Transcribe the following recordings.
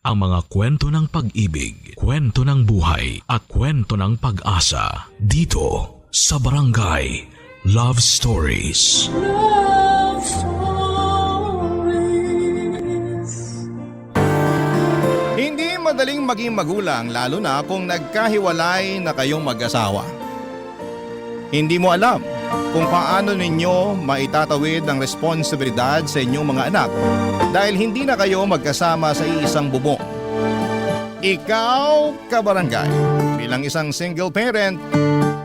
ang mga kwento ng pag-ibig, kwento ng buhay at kwento ng pag-asa dito sa Barangay Love Stories. Love Stories. Hindi madaling maging magulang lalo na kung nagkahiwalay na kayong mag-asawa. Hindi mo alam kung paano ninyo maitatawid ang responsibilidad sa inyong mga anak dahil hindi na kayo magkasama sa iisang bubong. Ikaw, kabarangay, bilang isang single parent,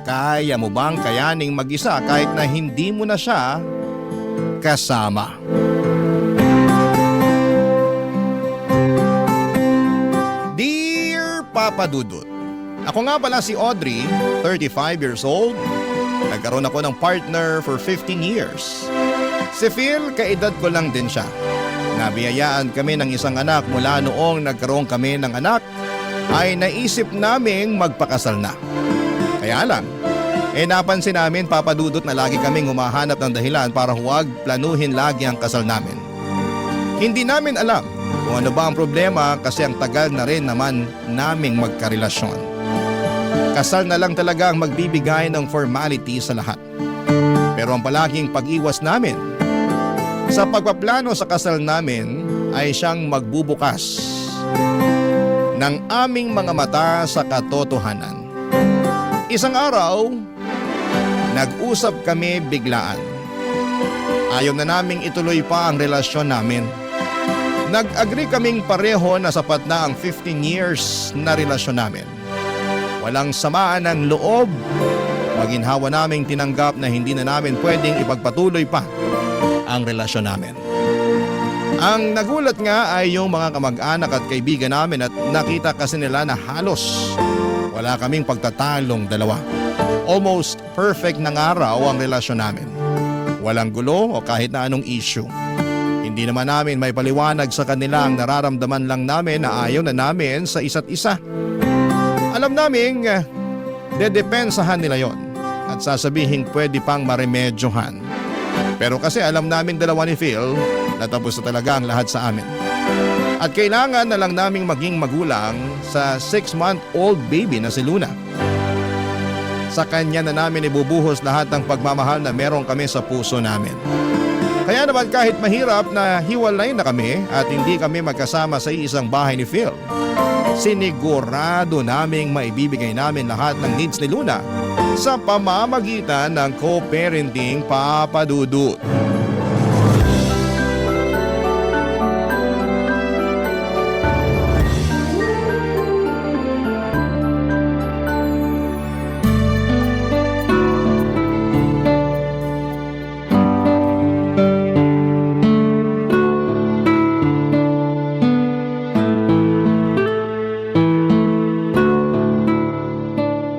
kaya mo bang kayaning mag-isa kahit na hindi mo na siya kasama? Dear Papa Dudut, ako nga pala si Audrey, 35 years old. Nagkaroon ako ng partner for 15 years. Si Phil, kaedad ko lang din siya. Nabiyayaan kami ng isang anak mula noong nagkaroon kami ng anak ay naisip naming magpakasal na. Kaya lang, napansin namin Papa Dudut na lagi kaming humahanap ng dahilan para huwag planuhin lagi ang kasal namin. Hindi namin alam kung ano ba ang problema kasi ang tagal na rin naman naming magkarelasyon. Kasal na lang talaga ang magbibigay ng formality sa lahat. Pero ang palaging pag-iwas namin sa pagpaplano sa kasal namin ay siyang magbubukas ng aming mga mata sa katotohanan. Isang araw, nag-usap kami biglaan. Ayaw na naming ituloy pa ang relasyon namin. Nag-agree kaming pareho na sapat na ang 15 years na relasyon namin. Walang samaan ng loob. Maginhawa naming tinanggap na hindi na namin pwedeng ipagpatuloy pa ang relasyon namin. Ang nagulat nga ay yung mga kamag-anak at kaibigan namin at nakita kasi nila na halos wala kaming pagtatalong dalawa. Almost perfect na nga raw ang relasyon namin. Walang gulo o kahit na anong issue. Hindi naman namin may paliwanag sa kanila ang nararamdaman lang namin na ayaw na namin sa isa't isa. Alam naming dedepensahan nila yon at sasabihin pwede pang maremedyohan. Pero kasi alam namin dalawa ni Phil na tapos na talaga ang lahat sa amin. At kailangan na lang naming maging magulang sa 6-month-old baby na si Luna. Sa kanya na namin ibubuhos lahat ng pagmamahal na meron kami sa puso namin. Kaya naman kahit mahirap na hiwalay na kami at hindi kami magkasama sa isang bahay ni Phil, sinigurado naming maibibigay namin lahat ng needs ni Luna sa pamamagitan ng co-parenting Papa Dudut.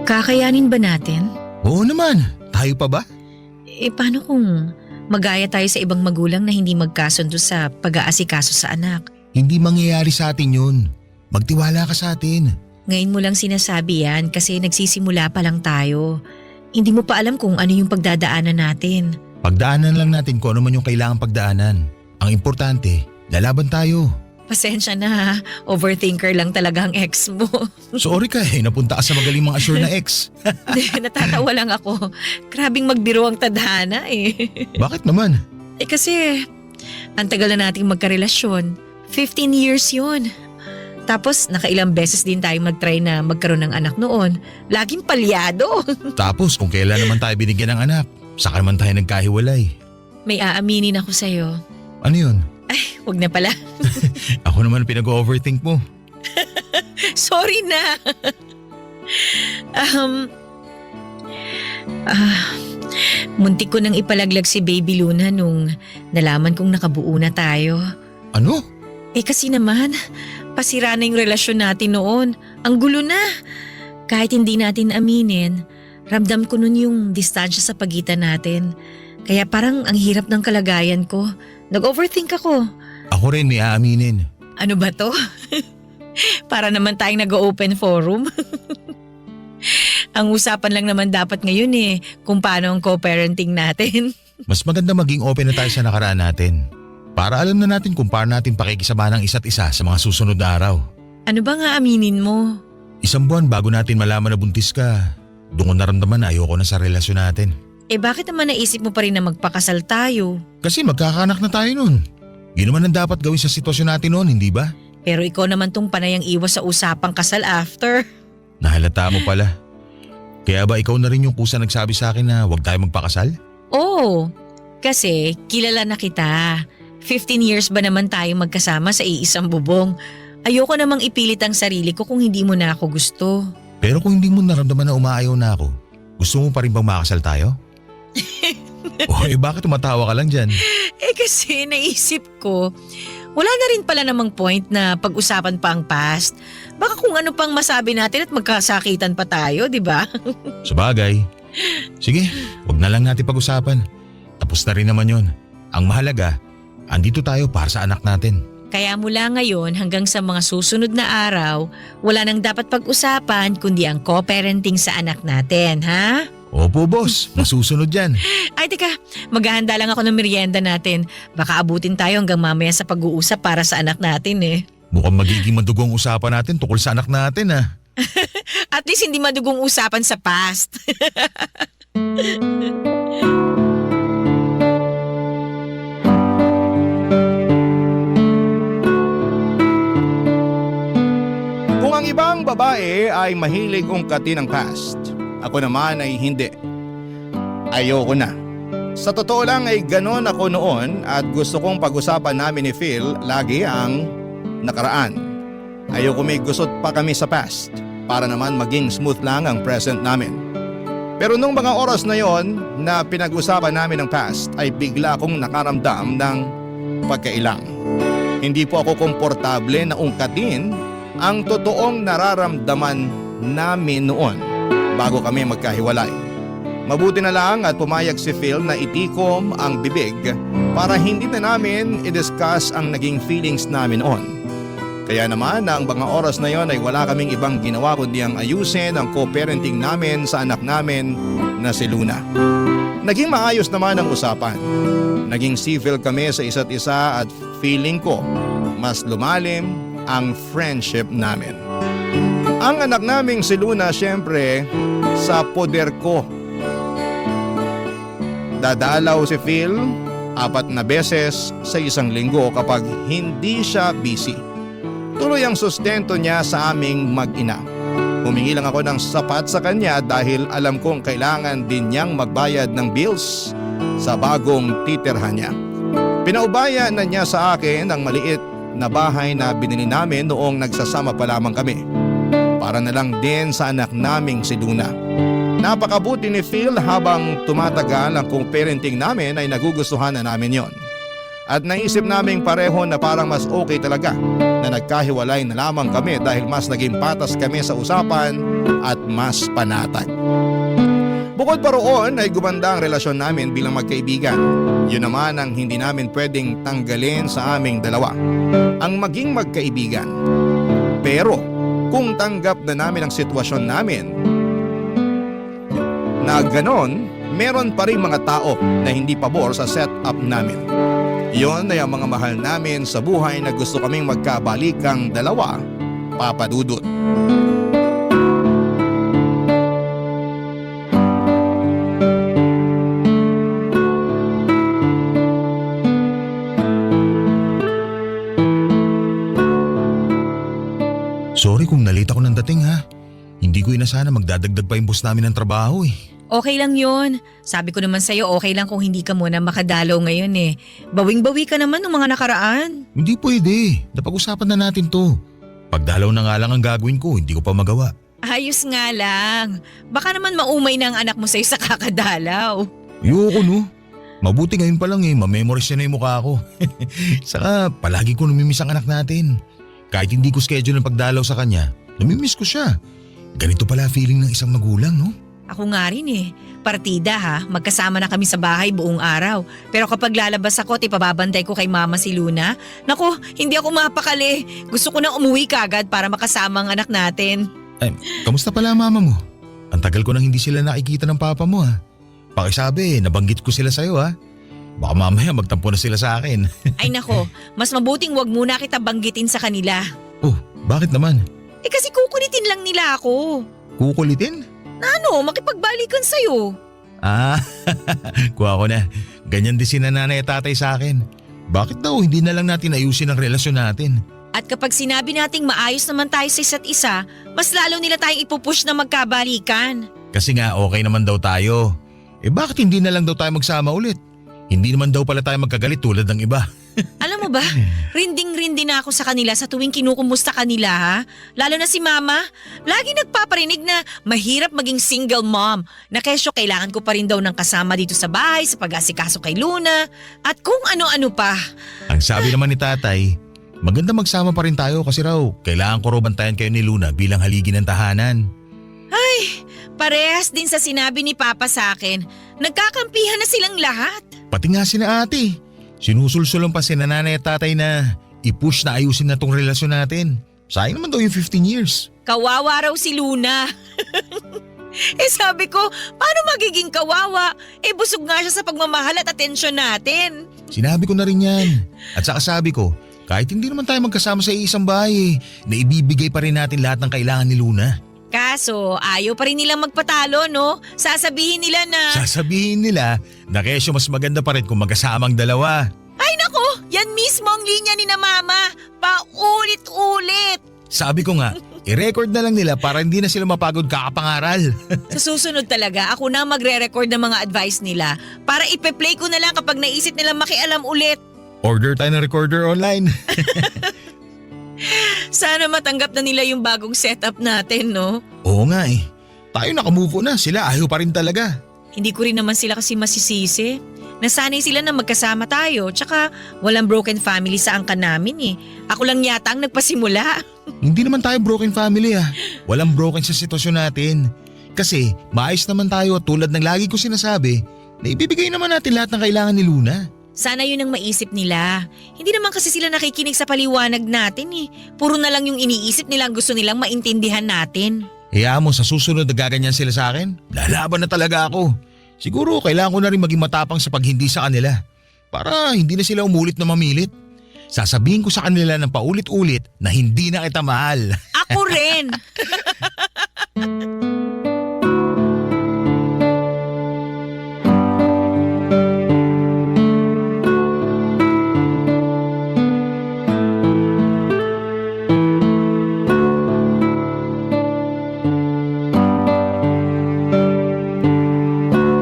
Kakayanin ba natin? Oo naman, tayo pa ba? Paano kung magaya tayo sa ibang magulang na hindi magkasundo sa pag-aasikaso sa anak? Hindi mangyayari sa atin yun. Magtiwala ka sa atin. Ngayon mo lang sinasabi yan kasi nagsisimula pa lang tayo. Hindi mo pa alam kung ano yung pagdadaanan natin. Pagdaanan lang natin kung ano man yung kailangang pagdaanan. Ang importante, lalaban tayo. Pasensya na ha, overthinker lang talaga ang ex mo. Sorry ka napunta ka sa magaling mga assure na ex. Natatawa lang ako. Grabing magbiro ang tadhana Bakit naman? Kasi ang tagal na nating magkarelasyon. 15 years yun. Tapos nakailang beses din tayo mag-try na magkaroon ng anak noon. Laging palyado. Tapos kung kailan naman tayo binigyan ng anak, saka naman tayo nagkahiwalay. May aaminin ako sa'yo. Ano yun? Ay, wag na pala. Ako naman pinag-overthink mo. Sorry na. Muntik ko nang ipalaglag si Baby Luna nung nalaman kong nakabuo na tayo. Ano? Kasi naman, pasira na yung relasyon natin noon. Ang gulo na. Kahit hindi natin aminin, ramdam ko nun yung distansya sa pagitan natin. Kaya parang ang hirap ng kalagayan ko. Nag-overthink ako. Ako rin may aaminin. Ano ba to? Para naman tayong nag-open forum. Ang usapan lang naman dapat ngayon kung paano ang co-parenting natin. Mas maganda maging open na tayo sa nakaraan natin. Para alam na natin kung paano natin pakikisama ng isa't isa sa mga susunod na araw. Ano ba nga aminin mo? 1 buwan bago natin malaman na buntis ka, doon ko naramdaman na ayoko na sa relasyon natin. Bakit naman naisip mo pa rin na magpakasal tayo? Kasi magkakaanak na tayo nun. Yun naman ang dapat gawin sa sitwasyon natin noon, hindi ba? Pero ikaw naman tong panayang iwas sa usapang kasal after. Nahalata mo pala. Kaya ba ikaw na rin yung kusa nagsabi sa akin na huwag tayo magpakasal? Oo, kasi kilala na kita. 15 years ba naman tayo magkasama sa iisang bubong? Ayoko namang ipilit ang sarili ko kung hindi mo na ako gusto. Pero kung hindi mo naramdaman na umaayaw na ako, gusto mo pa rin bang makasal tayo? Bakit tumatawa ka lang dyan? Kasi naisip ko, wala na rin pala namang point na pag-usapan pa ang past. Baka kung ano pang masabi natin at magkasakitan pa tayo, di ba? Sabagay. Sige, wag na lang natin pag-usapan. Tapos na rin naman yon. Ang mahalaga, andito tayo para sa anak natin. Kaya mula ngayon hanggang sa mga susunod na araw, wala nang dapat pag-usapan kundi ang co-parenting sa anak natin, ha? Opo, boss. Masusunod yan. Ay, teka, maghahanda lang ako ng merienda natin. Baka abutin tayo hanggang mamaya sa pag-uusap para sa anak natin eh. Mukhang magiging madugong usapan natin tungkol sa anak natin ah. At least hindi madugong usapan sa past. Kung ang ibang babae ay mahilig ungkatin ang past, ako naman ay hindi. Ayoko na. Sa totoo lang ay ganon ako noon at gusto kong pag-usapan namin ni Phil lagi ang nakaraan. Ayoko may gusot pa kami sa past para naman maging smooth lang ang present namin. Pero nung mga oras na yon na pinag-usapan namin ang past ay bigla akong nakaramdam ng pagkailang. Hindi po ako komportable na ungkatin ang totoong nararamdaman namin noon bago kami magkahiwalay. Mabuti na lang at pumayag si Phil na itikom ang bibig para hindi na namin i-discuss ang naging feelings namin noon. Kaya naman na ang mga oras na yon ay wala kaming ibang ginawa kundi ang ayusin ang co-parenting namin sa anak namin na si Luna. Naging maayos naman ang usapan. Naging civil kami sa isa't isa at feeling ko mas lumalim ang friendship namin. Ang anak naming si Luna syempre sa poder ko. Dadalaw si Phil 4 na beses sa isang linggo kapag hindi siya busy. Tuloy ang sustento niya sa aming mag-ina. Humingi lang ako ng sapat sa kanya dahil alam kong kailangan din niyang magbayad ng bills sa bagong titirhan niya. Pinaubaya na niya sa akin ang maliit na bahay na binili namin noong nagsasama pa lamang kami. Para na lang din sa anak naming si Luna. Napakabuti ni Phil habang tumatagal ang co-parenting namin ay nagugustuhan na namin yon. At naisip naming pareho na parang mas okay talaga na nagkahiwalay na lamang kami dahil mas naging patas kami sa usapan at mas panatag. Bukod pa roon ay gumanda ang relasyon namin bilang magkaibigan. Yun naman ang hindi namin pwedeng tanggalin sa aming dalawa. Ang maging magkaibigan. Pero kung tanggap na namin ang sitwasyon namin na ganon, meron pa rin mga tao na hindi pabor sa setup namin. Yon ay ang mga mahal namin sa buhay na gusto kaming magkabalikang dalawa, Papa Dudut. Sorry kung nalita ko ng dating ha. Hindi ko inasana magdadagdag pa yung boss namin ng trabaho eh. Okay lang yon. Sabi ko naman sa'yo, okay lang kung hindi ka muna makadalaw ngayon eh. Bawing-bawi ka naman ng mga nakaraan. Hindi pwede. Napag-usapan na natin to. Pagdalaw na nga lang ang gagawin ko, hindi ko pa magawa. Ayos nga lang. Baka naman maumay na ang anak mo sa'yo sa kakadalaw. Ayoko no. Mabuti ngayon pa lang eh, mamemorize niya na yung mukha ko. Saka palagi ko namimiss ang anak natin. Kahit hindi ko schedule ng pagdalaw sa kanya, namimiss ko siya. Ganito pala feeling ng isang magulang no? Ako nga rin eh. Partida ha, magkasama na kami sa bahay buong araw. Pero kapag lalabas ako at ipababantay ko kay mama si Luna, naku, hindi ako mapakali. Gusto ko nang umuwi kagad para makasama ang anak natin. Ay, kamusta pala ang mama mo? Ang tagal ko nang hindi sila nakikita ng papa mo ha. Pakisabi, nabanggit ko sila sa'yo ha. Baka mamaya magtampo na sila sa akin. Ay nako, mas mabuting wag muna kita banggitin sa kanila. Oh, bakit naman? Eh kasi kukulitin lang nila ako. Kukulitin? Ano, makipagbalikan sa'yo. Ah, kuha ko na. Ganyan din si nanay at tatay sa akin. Bakit daw hindi na lang natin ayusin ang relasyon natin? At kapag sinabi nating maayos naman tayo sa isa't isa, mas lalo nila tayong ipupush na magkabalikan. Kasi nga okay naman daw tayo. Eh bakit hindi na lang daw tayo magsama ulit? Hindi naman daw pala tayo magkagalit tulad ng iba. Alam mo ba, rinding-rindi na ako sa kanila sa tuwing kinukumusta kanila ha. Lalo na si mama, lagi nagpaparinig na mahirap maging single mom. Na kesyo kailangan ko pa rin daw ng kasama dito sa bahay sa pag-asikaso kay Luna at kung ano-ano pa. Ang sabi naman ni tatay, maganda magsama pa rin tayo kasi raw kailangan ko raw bantayan kayo ni Luna bilang haligi ng tahanan. Parehas din sa sinabi ni Papa sa akin, nagkakampihan na silang lahat. Pati nga sina ate. Sinusulsulong pa si nanay at tatay na i-push na ayusin na tong relasyon natin. Sayang naman daw yung 15 years. Kawawa raw si Luna. Eh sabi ko, paano magiging kawawa? Eh busog nga siya sa pagmamahal at atensyon natin. Sinabi ko na rin yan. At saka sabi ko, kahit hindi naman tayo magkasama sa isang bahay, na ibibigay pa rin natin lahat ng kailangan ni Luna. Kaso ayaw pa rin nilang magpatalo no? Sasabihin nila na… Sasabihin nila na kesyo mas maganda pa rin kung magkasamang dalawa. Ay nako, yan mismo ang linya ni na mama. Paulit-ulit. Sabi ko nga, i-record na lang nila para hindi na sila mapagod kakapangaral. Sa susunod talaga, ako na magre-record ng mga advice nila para ipe-play ko na lang kapag naisip nilang makialam ulit. Order tayo ng recorder online. Sana matanggap na nila yung bagong setup natin, no? Oo nga eh. Tayo nakamove on na, sila ayaw pa rin talaga. Hindi ko rin naman sila kasi masisisi. Nasanay sila na magkasama tayo, tsaka walang broken family sa angkan namin eh. Ako lang yata ang nagpasimula. Hindi naman tayo broken family ah. Walang broken sa sitwasyon natin. Kasi maayos naman tayo at tulad ng lagi ko sinasabi, na ibibigay naman natin lahat ng kailangan ni Luna. Sana yun ang maisip nila. Hindi naman kasi sila nakikinig sa paliwanag natin eh. Puro na lang yung iniisip nila ang gusto nilang maintindihan natin. Hayaan mo sa susunod na gaganyan sila sa akin, lalaban na talaga ako. Siguro kailangan ko na rin maging matapang sa paghindi sa kanila. Para hindi na sila umulit na mamilit. Sasabihin ko sa kanila ng paulit-ulit na hindi na kita mahal. Ako rin!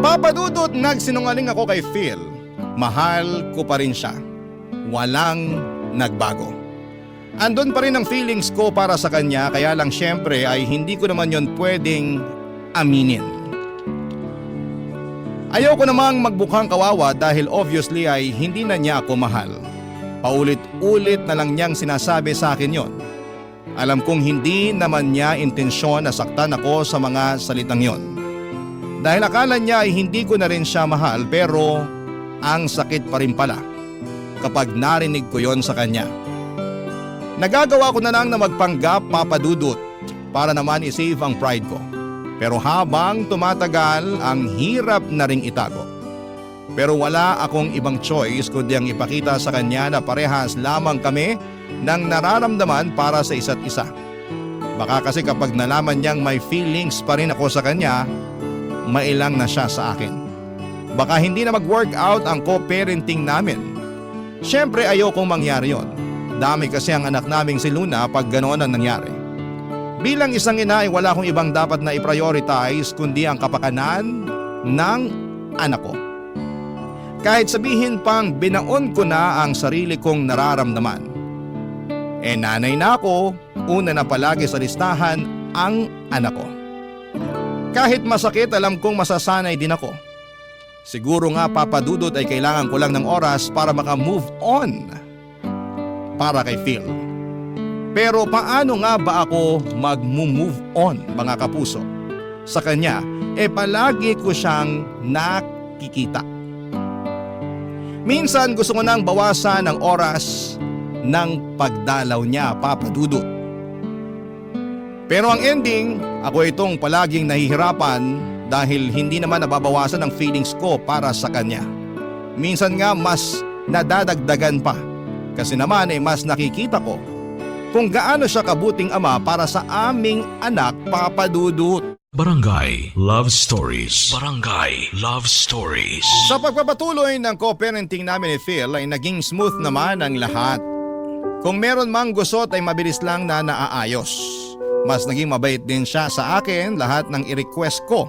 Papadudot nagsinungaling ako kay Phil. Mahal ko pa rin siya. Walang nagbago. Andun pa rin ang feelings ko para sa kanya kaya lang syempre ay hindi ko naman yon pwedeng aminin. Ayaw ko namang magbukhang kawawa dahil obviously ay hindi na niya ako mahal. Paulit-ulit na lang niyang sinasabi sa akin yon. Alam kong hindi naman niya intensyon na saktan ako sa mga salitang yon. Dahil akala niya ay hindi ko na rin siya mahal pero ang sakit pa rin pala kapag narinig ko yon sa kanya. Nagagawa ko na lang na magpanggap papadudot para naman isave ang pride ko. Pero habang tumatagal ang hirap na ring itago. Pero wala akong ibang choice kundi ang ipakita sa kanya na parehas lamang kami ng nararamdaman para sa isa't isa. Baka kasi kapag nalaman niyang may feelings pa rin ako sa kanya, mailang na siya sa akin. Baka hindi na mag-work out ang co-parenting namin. Siyempre ayokong mangyari yon. Dami kasi ang anak naming si Luna pag ganoon ang nangyari. Bilang isang ina ay wala akong ibang dapat na i-prioritize kundi ang kapakanan ng anak ko. Kahit sabihin pang binaon ko na ang sarili kong nararamdaman. Nanay na ako, una na palagi sa listahan ang anak ko. Kahit masakit alam kong masasanay din ako. Siguro nga papadudot ay kailangan ko lang ng oras para maka-move on para kay Phil. Pero paano nga ba ako mag-move on mga kapuso? Sa kanya, palagi ko siyang nakikita. Minsan gusto ko nang bawasan ang oras ng pagdalaw niya papadudot. Pero ang ending, ako itong palaging nahihirapan dahil hindi naman nababawasan ang feelings ko para sa kanya. Minsan nga mas nadadagdagan pa. Kasi naman ay mas nakikita ko kung gaano siya kabuting ama para sa aming anak, Papa Dudut. Barangay Love Stories. Barangay Love Stories. Sa pagpapatuloy ng co-parenting namin ni Phil ay naging smooth naman ang lahat. Kung meron mang gusot ay mabilis lang na naaayos. Mas naging mabait din siya sa akin, lahat ng i-request ko.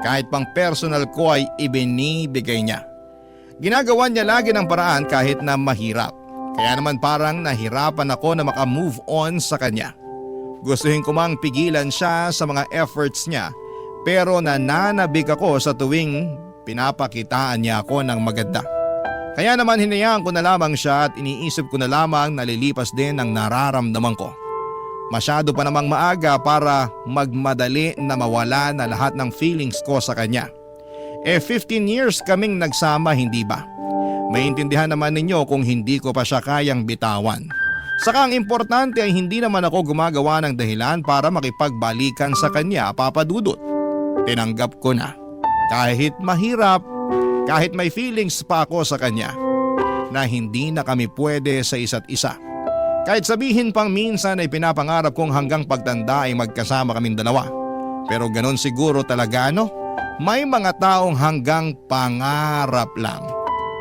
Kahit pang personal ko ay ibinibigay niya. Ginagawa niya lagi ng paraan kahit na mahirap. Kaya naman parang nahirapan ako na maka-move on sa kanya. Gustuhin ko mang pigilan siya sa mga efforts niya, pero nananabik ako sa tuwing pinapakitaan niya ako ng maganda. Kaya naman hinayaan ko na lamang siya at iniisip ko na lamang nalilipas din ang nararamdaman ko. Masyado pa namang maaga para magmadali na mawala na lahat ng feelings ko sa kanya. 15 years kaming nagsama, hindi ba? Maintindihan naman ninyo kung hindi ko pa siya kayang bitawan. Saka ang importante ay hindi naman ako gumagawa ng dahilan para makipagbalikan sa kanya, Papa Dudut. Tinanggap ko na. Kahit mahirap, kahit may feelings pa ako sa kanya, na hindi na kami pwede sa isa't isa. Kahit sabihin pang minsan ay pinapangarap kong hanggang pagtanda ay magkasama kaming dalawa. Pero ganon siguro talaga, no? May mga taong hanggang pangarap lang.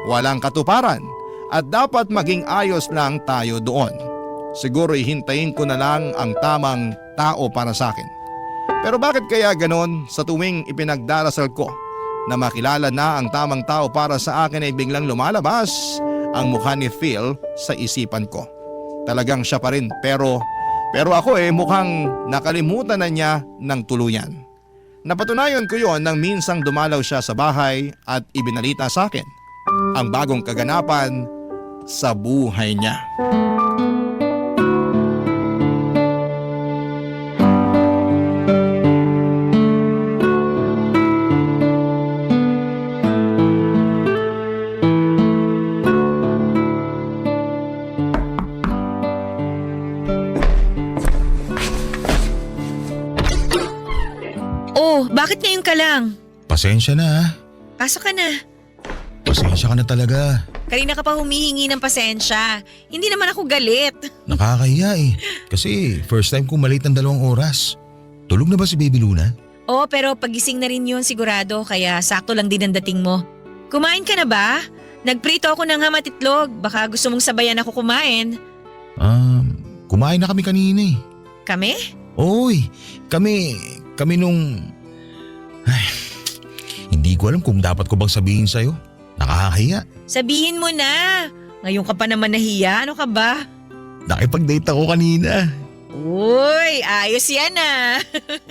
Walang katuparan at dapat maging ayos lang tayo doon. Siguro ihintayin ko na lang ang tamang tao para sa akin. Pero bakit kaya ganon sa tuwing ipinagdarasal ko na makilala na ang tamang tao para sa akin ay biglang lumalabas ang mukha ni Phil sa isipan ko. Talagang siya pa rin pero ako mukhang nakalimutan na niya ng tuluyan. Napatunayan ko yon nang minsang dumalaw siya sa bahay at ibinalita sa akin ang bagong kaganapan sa buhay niya. Oh, bakit ngayon ka lang? Pasensya na ha. Pasok ka na. Pasensya ka na talaga. Kanina ka pa humihingi ng pasensya. Hindi naman ako galit. Nakakahiya eh. Kasi first time kong malate ng 2 oras. Tulog na ba si Baby Luna? Oo, pero pagising na rin yun sigurado kaya sakto lang din ang dating mo. Kumain ka na ba? Nagprito ako ng ham at itlog. Baka gusto mong sabayan ako kumain. Kumain na kami kanina eh. Kami? Oy, kami nung... Ay, hindi ko alam kung dapat ko bang sabihin sa'yo. Nakakahiya. Sabihin mo na. Ngayon ka pa naman nahiya. Ano ka ba? Nakipag-date ako kanina. Uy, ayos yan ah.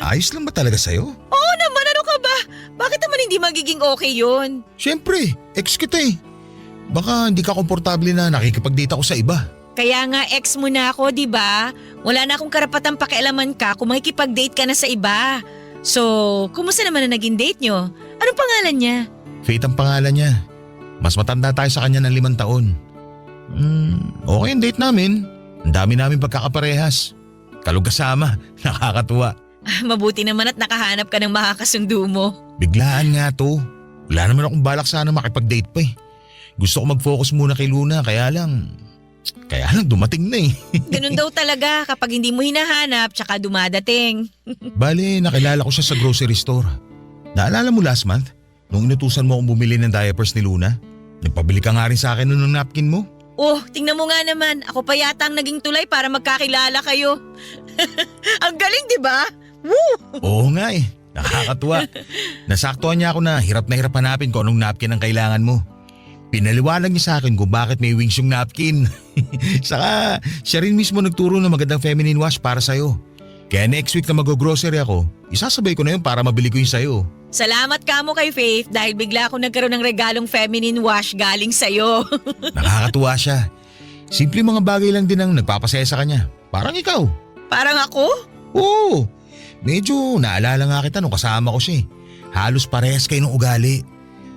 Ayos lang ba talaga sa'yo? Oo naman, ano ka ba? Bakit naman hindi magiging okay yun? Siyempre, ex kita eh. Baka hindi ka komportable na nakikipag-date ako sa iba. Kaya nga ex mo na ako, di ba? Wala na akong karapatang pakialaman ka kung makikipag-date ka na sa iba. So, kumusta naman na naging date nyo? Anong pangalan niya? Faith ang pangalan niya. Mas matanda tayo sa kanya ng 5 taon. Okay ang date namin. Ang dami namin pagkakaparehas. Kalog kasama, nakakatuwa. Mabuti naman at nakahanap ka ng makakasundo mo. Biglaan nga to. Wala naman akong balak sana makipag-date pa eh. Gusto ko mag-focus muna kay Luna kaya lang dumating na eh. Ganun daw talaga kapag hindi mo hinahanap tsaka dumadating. Bale, nakilala ko siya sa grocery store. Naalala mo last month? Nung inutusan mo akong bumili ng diapers ni Luna? Nagpabili ka nga rin sa akin ng napkin mo. Oh, tingnan mo nga naman. Ako pa yata ang naging tulay para magkakilala kayo. Ang galing, di ba? Woo! Oo nga eh. Nakakatuwa. Nasaktuhan niya ako na hirap hanapin kung anong napkin ang kailangan mo. Pinaliwanag niya sa akin kung bakit may wings yung napkin. Saka siya rin mismo nagturo ng magandang feminine wash para sa'yo. Kaya next week na mag-grocery ako, isasabay ko na yun para mabili ko yung sa'yo. Salamat ka mo kay Faith dahil bigla ako nagkaroon ng regalong feminine wash galing sa'yo. Nakakatuwa siya. Simple mga bagay lang din ang nagpapasaya sa kanya. Parang ikaw. Parang ako? Oo. Medyo naalala nga kita nung kasama ko siya. Halos parehas kayo ng ugali.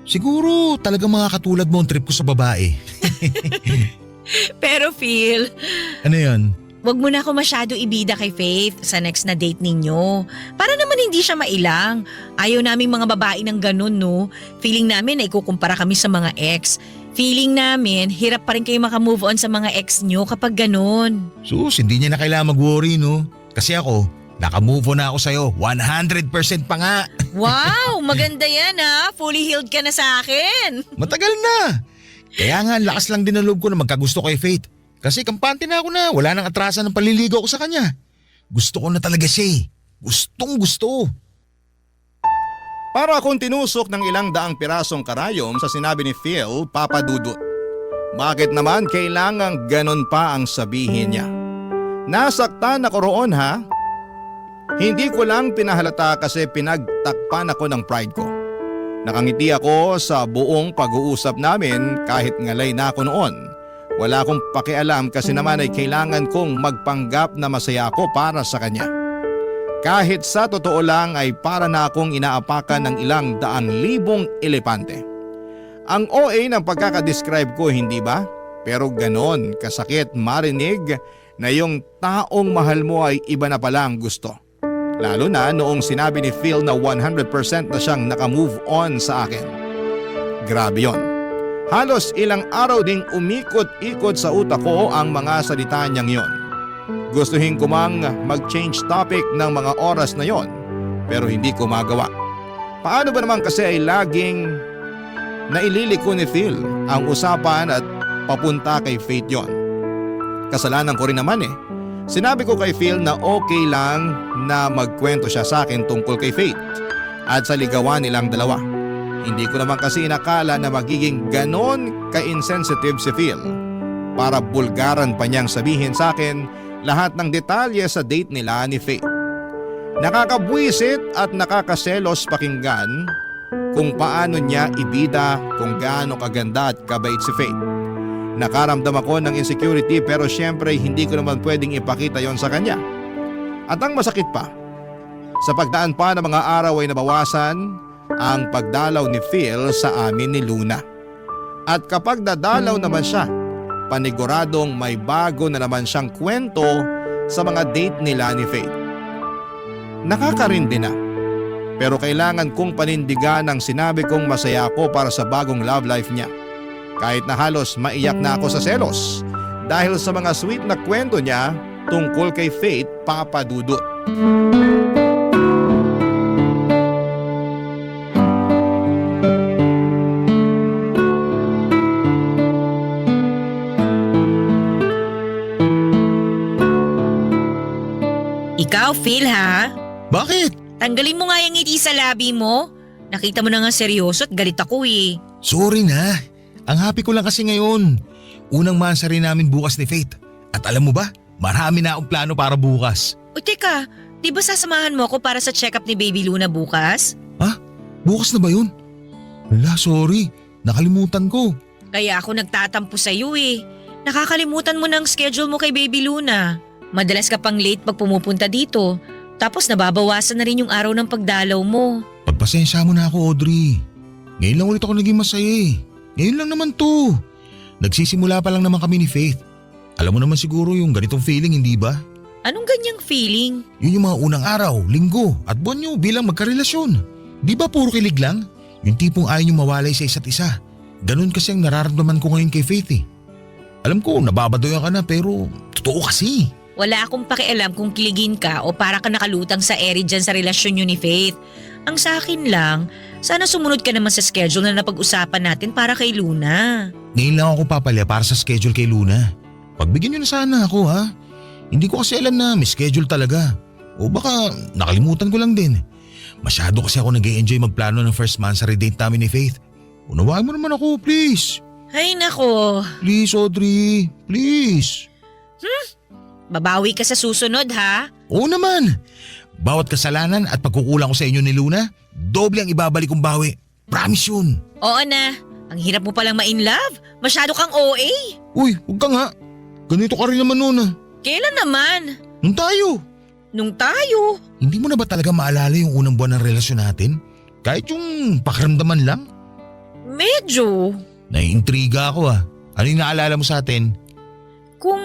Siguro talagang mga katulad mo ang trip ko sa babae. Pero Phil, Ano yun? wag mo na ako masyado ibida kay Faith sa next na date ninyo. Para naman hindi siya mailang. Ayaw naming mga babae ng ganun, no? Feeling namin na ikukumpara kami sa mga ex. Feeling namin, hirap pa rin kayo makamove on sa mga ex nyo kapag ganun. Sus, hindi niya na kailangan mag-worry, no? Kasi ako, nakamove on na ako sa'yo. 100% pa nga. Wow, maganda yan ha. Fully healed ka na sa akin. Matagal na. Kaya nga, lakas lang din ang loob ko na magkagusto kay Faith. Kasi kampante na ako na wala nang atrasan ng paliligaw ko sa kanya. Gusto ko na talaga siya eh. Gustong gusto. Para akong tinusok ng ilang daang pirasong karayom sa sinabi ni Phil, Papa Dudut. Bakit naman kailangang ganon pa ang sabihin niya? Nasaktan ako roon ha? Hindi ko lang pinahalata kasi pinagtakpan ako ng pride ko. Nakangiti ako sa buong pag-uusap namin kahit ngalay na ako noon. Wala akong pakialam kasi naman ay kailangan kong magpanggap na masaya ako para sa kanya. Kahit sa totoo lang ay para na akong inaapakan ng ilang daang libong elepante. Ang OA ng pagkakadescribe ko, hindi ba? Pero ganon kasakit marinig na yung taong mahal mo ay iba na palang gusto. Lalo na noong sinabi ni Phil na 100% na siyang nakamove on sa akin. Grabe yon. Halos ilang araw ding umikot-ikot sa utak ko ang mga salita niyang yon. Gustuhin ko mang mag-change topic ng mga oras na yon, pero hindi ko magawa. Paano ba naman kasi ay laging naililiko ni Phil ang usapan at papunta kay Faith yon? Kasalanan ko rin naman eh. Sinabi ko kay Phil na okay lang na magkwento siya sa akin tungkol kay Faith at sa ligawan nilang dalawa. Hindi ko naman kasi inakala na magiging ganon ka-insensitive si Phil para bulgaran pa niyang sabihin sa akin lahat ng detalye sa date nila ni Faith. Nakakabwisit at nakakaselos pakinggan kung paano niya ibida kung gaano kaganda at kabait si Faith. Nakaramdam ako ng insecurity pero syempre hindi ko naman pwedeng ipakita yon sa kanya. At ang masakit pa, sa pagdaan pa ng mga araw ay nabawasan ang pagdalaw ni Phil sa amin ni Luna. At kapag dadalaw naman siya, paniguradong may bago na naman siyang kwento sa mga date nila ni Faith. Nakakarindi na, pero kailangan kong panindigan ang sinabi kong masaya ako para sa bagong love life niya. Kahit na halos maiyak na ako sa selos dahil sa mga sweet na kwento niya tungkol kay Faith, Papa Dudut. Ikaw, Phil ha? Bakit? Tanggalin mo nga yung ngiti sa labi mo. Nakita mo na nga seryoso at galit ako eh. Sorry na. Ang happy ko lang kasi ngayon. Unang mansari namin bukas ni Faith. At alam mo ba, marami na akong plano para bukas. O teka, di ba sasamahan mo ako para sa check-up ni Baby Luna bukas? Ha? Bukas na ba yun? Wala, sorry. Nakalimutan ko. Kaya ako nagtatampo sa'yo eh. Nakakalimutan mo na ang schedule mo kay Baby Luna. Madalas ka pang late pag pumupunta dito. Tapos nababawasan na rin yung araw ng pagdalaw mo. Pagpasensya mo na ako, Audrey. Ngayon lang ulit ako naging masaya eh. Ngayon lang naman to. Nagsisimula pa lang naman kami ni Faith. Alam mo naman siguro yung ganitong feeling, hindi ba? Anong ganyang feeling? Yun yung mga unang araw, linggo at buwan nyo bilang magkarelasyon. Di ba puro kilig lang? Yung tipong ayaw nyo mawalay sa isa't isa. Ganun kasi ang nararamdaman ko ngayon kay Faith eh. Alam ko, nababadoyan ka na pero totoo kasi. Wala akong pakialam kung kiligin ka o para ka nakalutang sa eri dyan sa relasyon nyo ni Faith. Ang sa akin lang, sana sumunod ka naman sa schedule na napag-usapan natin para kay Luna. Ngayon lang ako papalya para sa schedule kay Luna. Pagbigyan nyo na sana ako ha. Hindi ko kasi alam na may schedule talaga. O baka nakalimutan ko lang din. Masyado kasi ako nag-e-enjoy magplano ng first mansary date namin ni Faith. Unawaan mo naman ako, please. Ay nako. Please, Audrey. Please. Babawi ka sa susunod ha? Oo naman. Bawat kasalanan at pagkukulang ko sa inyo ni Luna, doble ang ibabalik kong bawi. Promise yun. Oo na. Ang hirap mo palang ma-in love. Masyado kang OA. Uy, huwag ka nga. Ganito ka rin naman noon ah. Kailan naman? Nung tayo. Nung tayo. Hindi mo na ba talaga maalala yung unang buwan ng relasyon natin? Kahit yung pakiramdaman lang? Medyo. Naiintriga ako ah. Ano yung naalala mo sa atin? Kung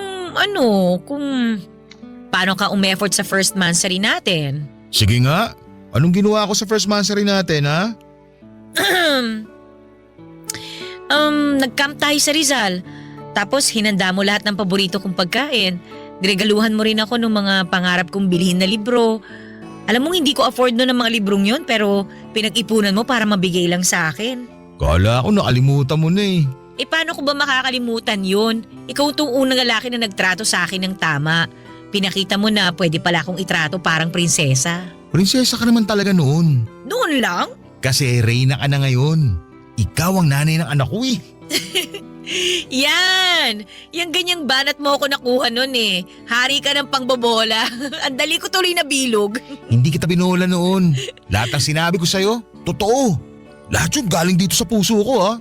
paano ka umeffort sa first mansary natin? Sige nga. Anong ginawa ko sa first mansary natin ha? Nag-camp tayo sa Rizal. Tapos hinanda mo lahat ng paborito kong pagkain. Diregaluhan mo rin ako ng mga pangarap kong bilhin na libro. Alam mo, hindi ko afford no ng mga librong yon, pero pinag-ipunan mo para mabigay lang sa akin. Kala ko nakalimutan mo na eh. Paano ko ba makakalimutan yun? Ikaw itong unang lalaki na nagtrato sa akin ng tama. Pinakita mo na pwede pala akong itrato parang prinsesa. Prinsesa ka naman talaga noon. Noon lang? Kasi reyna ka na ngayon. Ikaw ang nanay ng anak ko eh. Yan! Yang ganyang banat mo ako nakuha nun eh. Hari ka ng pangbobola. Ang dali ko tuloy na bilog. Hindi kita binola noon. Lahat ng sinabi ko sa'yo, totoo. Lahat yun galing dito sa puso ko ha.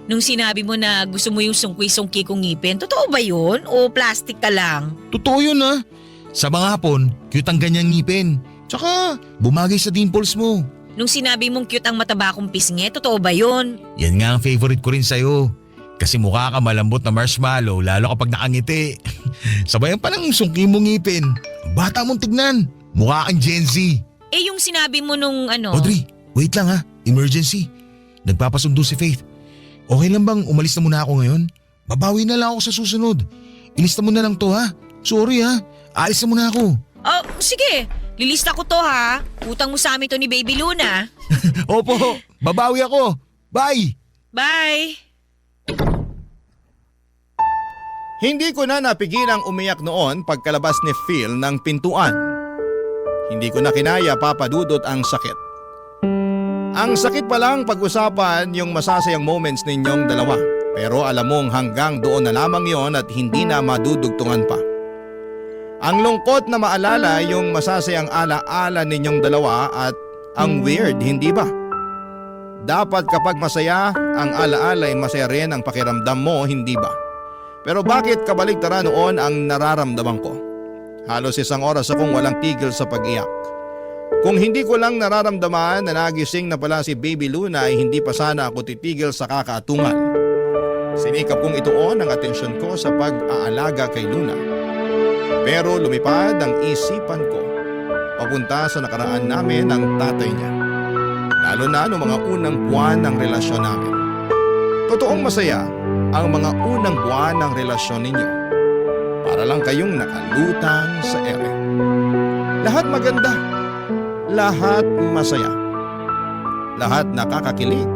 Nung sinabi mo na gusto mo yung sungki-sungki kong ngipin, totoo ba yun? O plastic ka lang? Totoo yun ha. Sa mga hapon, cute ang ganyang ngipin. Tsaka bumagay sa dimples mo. Nung sinabi mong cute ang mataba kong pisngi, totoo ba yun? Yan nga ang favorite ko rin sa'yo. Kasi mukha ka malambot na marshmallow lalo kapag nakangiti. Sabayan pa ng sungki mong ngipin. Bata mong tignan. Mukha kang Gen Z. Yung sinabi mo nung ano… Audrey, wait lang ha. Emergency. Nagpapasundo si Faith. Okay lang bang umalis na muna ako ngayon? Babawi na lang ako sa susunod. Ilista mo na lang to ha. Sorry ha. Alis na muna ako. Oh, sige. Lilista ko to ha. Utang mo sa amin to ni Baby Luna. Opo, babawi ako. Bye! Bye! Hindi ko na napigilang umiyak noon pagkalabas ni Phil ng pintuan. Hindi ko na kinaya, Papa Dudut, ang sakit. Ang sakit palang pag-usapan yung masasayang moments ninyong dalawa. Pero alam mong hanggang doon na lamang yon at hindi na madudugtungan pa. Ang lungkot na maalala yung masasayang ala-ala ninyong dalawa at ang weird, hindi ba? Dapat kapag masaya, ang ala-ala ay masaya rin ang pakiramdam mo, hindi ba? Pero bakit kabaligtaran noon ang nararamdaman ko? Halos 1 oras akong walang tigil sa pag-iyak. Kung hindi ko lang nararamdaman na nagising na pala si Baby Luna ay hindi pa sana ako titigil sa kakaatungan. Sinikap kong ituon ang atensyon ko sa pag-aalaga kay Luna. Pero lumipad ang isipan ko papunta sa nakaraan namin ng tatay niya. Lalo na noong mga unang buwan ng relasyon namin. Totoong masaya ang mga unang buwan ng relasyon ninyo. Para lang kayong nakalutang sa ere. Lahat maganda. Lahat masaya. Lahat nakakakilig.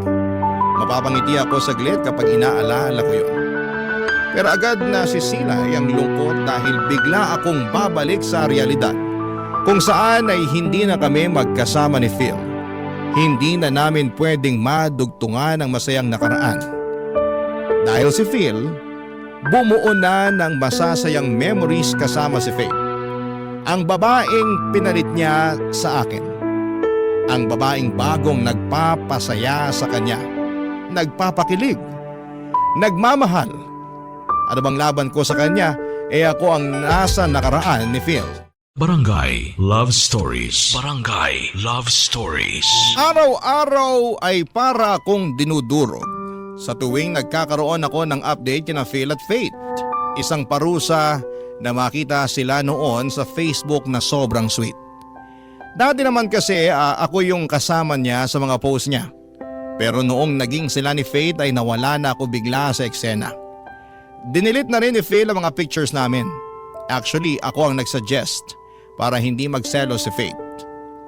Mapapangiti ako saglit kapag inaalala ko yun. Pero agad na sisilay ang lungkot dahil bigla akong babalik sa realidad. Kung saan ay hindi na kami magkasama ni Phil. Hindi na namin pwedeng madugtungan ang masayang nakaraan. Dahil si Phil, bumuo na ng masasayang memories kasama si Faith. Ang babaeng pinalit niya sa akin. Ang babaeng bagong nagpapasaya sa kanya. Nagpapakilig. Nagmamahal. Ano bang laban ko sa kanya? Ako ang nasa nakaraan ni Phil. Barangay Love Stories. Barangay Love Stories. Araw-araw ay para akong dinudurog sa tuwing nagkakaroon ako ng update kina Phil at Faith. Isang parusa na makita sila noon sa Facebook na sobrang sweet. Dati naman kasi ako yung kasama niya sa mga post niya. Pero noong naging sila ni Faith ay nawala na ako bigla sa eksena. Dinilit na rin ni Phil ang mga pictures namin. Actually, ako ang nagsuggest para hindi magselos si Faith.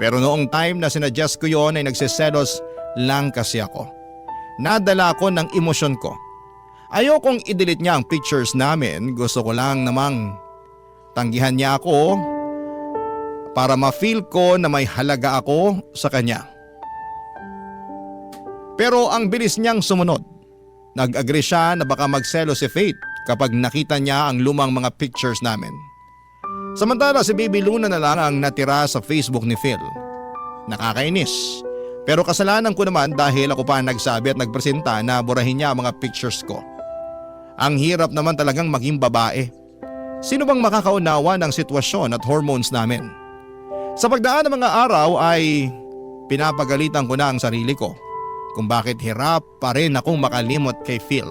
Pero noong time na sinuggest ko yon ay nagsiselos lang kasi ako. Nadala ko ng emosyon ko. Ayokong i-delete niya ang pictures namin. Gusto ko lang namang tanggihan niya ako para ma-feel ko na may halaga ako sa kanya. Pero ang bilis niyang sumunod. Nag-agree siya na baka magselo si Faith kapag nakita niya ang lumang mga pictures namin. Samantala si Baby Luna na lang ang natira sa Facebook ni Phil. Nakakainis. Pero kasalanan ko naman dahil ako pa nagsabi at nagpresenta na burahin niya ang mga pictures ko. Ang hirap naman talagang maging babae. Sino bang makakaunawa ng sitwasyon at hormones namin? Sa pagdaan ng mga araw ay pinapagalitan ko na ang sarili ko kung bakit hirap pa rin akong makalimot kay Phil.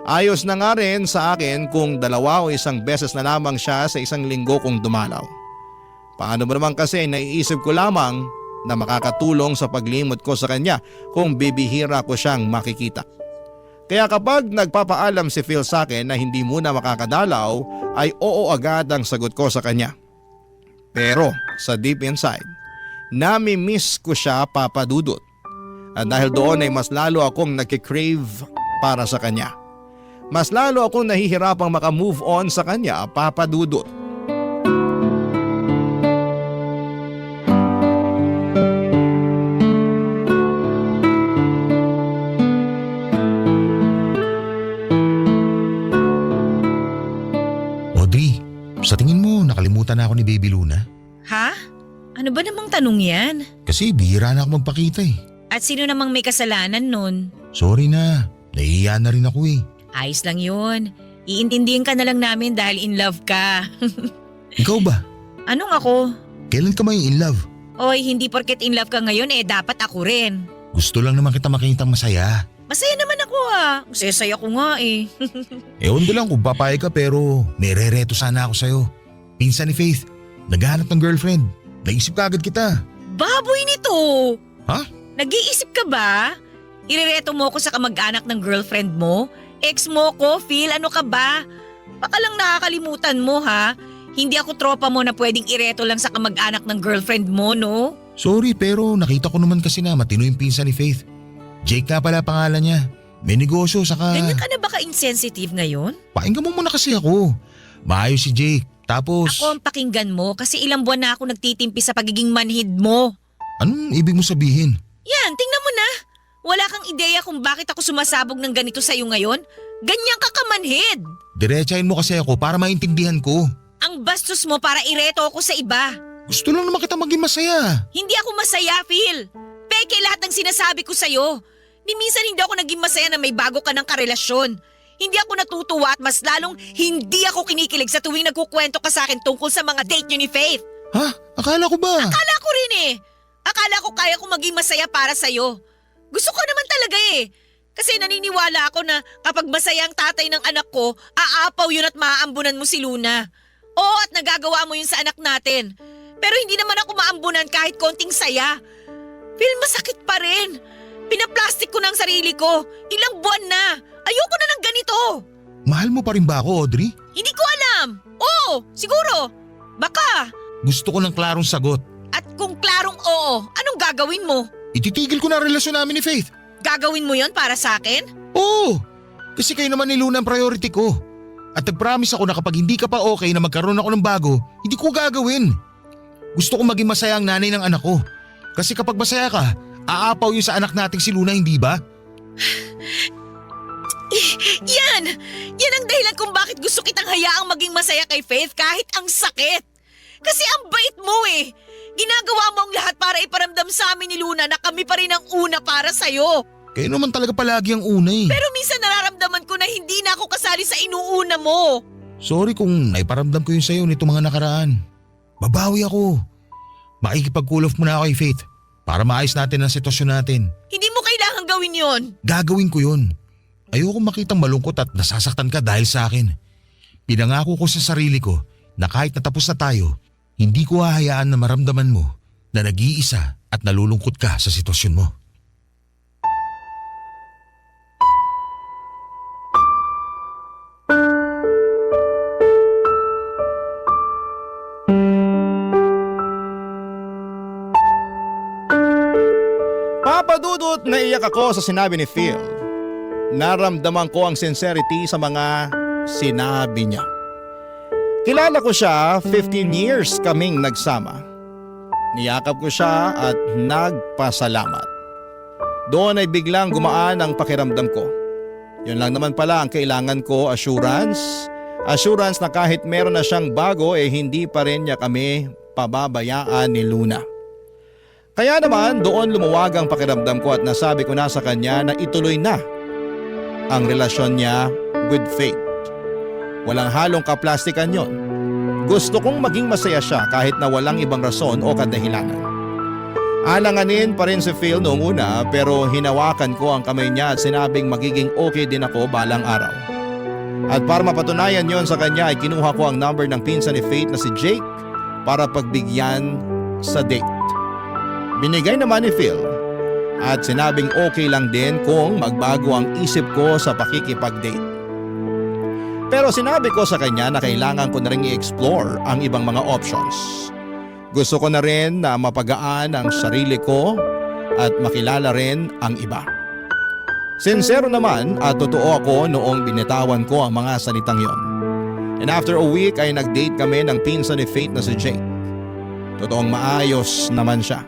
Ayos na nga rin sa akin kung 2 o 1 beses na lamang siya sa isang linggo kung dumalaw. Paano mo naman kasi naiisip ko lamang na makakatulong sa paglimot ko sa kanya kung bibihira ko siyang makikita. Kaya kapag nagpapaalam si Phil sa akin na hindi muna makakadalaw ay oo agad ang sagot ko sa kanya. Pero sa deep inside, nami-miss ko siya, Papa Dudut. At dahil doon ay mas lalo akong nagkikrave para sa kanya. Mas lalo akong nahihirapang makamove on sa kanya, Papa Dudut. Audrey, sa tingin mo nakalimutan na ako ni Baby Luna? Ha? Ano ba namang tanong yan? Kasi bihira na ako magpakita eh. At sino namang may kasalanan nun? Sorry na, nahihiya na rin ako eh. Ayos lang yun. Iintindihin ka na lang namin dahil in love ka. Ikaw ba? Anong ako? Kailan ka may in love? Oy, hindi porket in love ka ngayon dapat ako rin. Gusto lang naman kita makitang masaya. Masaya naman ako Masaya ko nga Ewan ko lang kung papayag ka pero may rereto sana ako sa'yo. Pinsan ni Faith, naghahanap ng girlfriend. Naisip ka agad kita. Baboy nito! Ha? Nag-iisip ka ba? Irereto mo ko sa kamag-anak ng girlfriend mo? Ex mo ko, Phil, ano ka ba? Baka lang nakakalimutan mo ha? Hindi ako tropa mo na pwedeng ireto lang sa kamag-anak ng girlfriend mo, no? Sorry pero nakita ko naman kasi na matino yung pinsan ni Faith. Jake nga pala pangalan niya. May negosyo saka… Ganyan ka na ba ka-insensitive ngayon? Pakinggan mo muna kasi ako. Maayos si Jake. Tapos… Ako ang pakinggan mo kasi ilang buwan na ako nagtitimpi sa pagiging manhid mo. Anong ibig mo sabihin? Yan, tingnan mo na. Wala kang ideya kung bakit ako sumasabog ng ganito sa'yo ngayon? Ganyan ka kamanhid. Diretsahin mo kasi ako para maintindihan ko. Ang bastos mo para ireto ako sa iba. Gusto lang naman kita maging masaya. Hindi ako masaya, Phil. Peke lahat ng sinasabi ko sa'yo. Ni minsan hindi ako naging masaya na may bago ka ng karelasyon. Hindi ako natutuwa at mas lalong hindi ako kinikilig sa tuwing nagkukwento ka sa akin tungkol sa mga date niyo ni Faith. Ha? Akala ko ba? Akala ko rin Akala ko kaya kong maging masaya para sa'yo. Gusto ko naman talaga Kasi naniniwala ako na kapag masaya ang tatay ng anak ko, aapaw yun at maaambunan mo si Luna. Oo, at nagagawa mo yun sa anak natin. Pero hindi naman ako maambunan kahit konting saya. Phil, masakit pa rin. Pinaplastic ko na ang sarili ko. Ilang buwan na. Ayoko na ng ganito. Mahal mo pa rin ba ako, Audrey? Hindi ko alam. Oo, siguro. Baka. Gusto ko ng klarong sagot. At kung klarong oo, anong gagawin mo? Ititigil ko na ang relasyon namin ni Faith. Gagawin mo yon para sa akin? Oo! Kasi kayo naman ni Luna ang priority ko. At nag-promise ako na kapag hindi ka pa okay na magkaroon ako ng bago, hindi ko gagawin. Gusto ko maging masaya ang nanay ng anak ko. Kasi kapag masaya ka, aapaw yun sa anak nating si Luna, hindi ba? Yan! Yan ang dahilan kung bakit gusto kitang hayaang maging masaya kay Faith kahit ang sakit. Kasi ang bait mo Ginagawa mo ang lahat para iparamdam sa amin ni Luna na kami pa rin ang una para sa'yo. Kayo naman talaga palagi ang una Pero minsan nararamdaman ko na hindi na ako kasali sa inuuna mo. Sorry kung naiparamdam ko yun sa'yo nito mga nakaraan. Babawi ako. Makikipag-cool off muna ako kay Faith para maayos natin ang sitwasyon natin. Hindi mo kailangang gawin yon. Gagawin ko yun. Ayoko makitang malungkot at nasasaktan ka dahil sa akin. Pinangako ko sa sarili ko na kahit natapos na tayo, hindi ko hahayaan na maramdaman mo na nag-iisa at nalulungkot ka sa sitwasyon mo. Papa Dudut, naiyak ako sa sinabi ni Phil. Naramdaman ko ang sincerity sa mga sinabi niya. Kilala ko siya, 15 years kaming nagsama. Niyakap ko siya at nagpasalamat. Doon ay biglang gumaan ang pakiramdam ko. Yun lang naman pala ang kailangan ko, assurance. Assurance na kahit meron na siyang bago hindi pa rin niya kami pababayaan ni Luna. Kaya naman doon lumuwag ang pakiramdam ko at nasabi ko na sa kanya na ituloy na ang relasyon niya with Faith. Walang halong kaplastikan yon. Gusto kong maging masaya siya kahit na walang ibang rason o kadahilanan. Alanganin pa rin si Phil noong una pero hinawakan ko ang kamay niya at sinabing magiging okay din ako balang araw. At para mapatunayan yon sa kanya ay kinuha ko ang number ng pinsan ni Faith na si Jake para pagbigyan sa date. Binigay naman ni Phil at sinabing okay lang din kung magbago ang isip ko sa pakikipag-date. Pero sinabi ko sa kanya na kailangan ko na rin i-explore ang ibang mga options. Gusto ko na rin na mapagaan ang sarili ko at makilala rin ang iba. Sincero naman at totoo ako noong binitawan ko ang mga salitang yon. And after a week ay nag-date kami ng pinsan ni Faith na si Jake. Totoong maayos naman siya.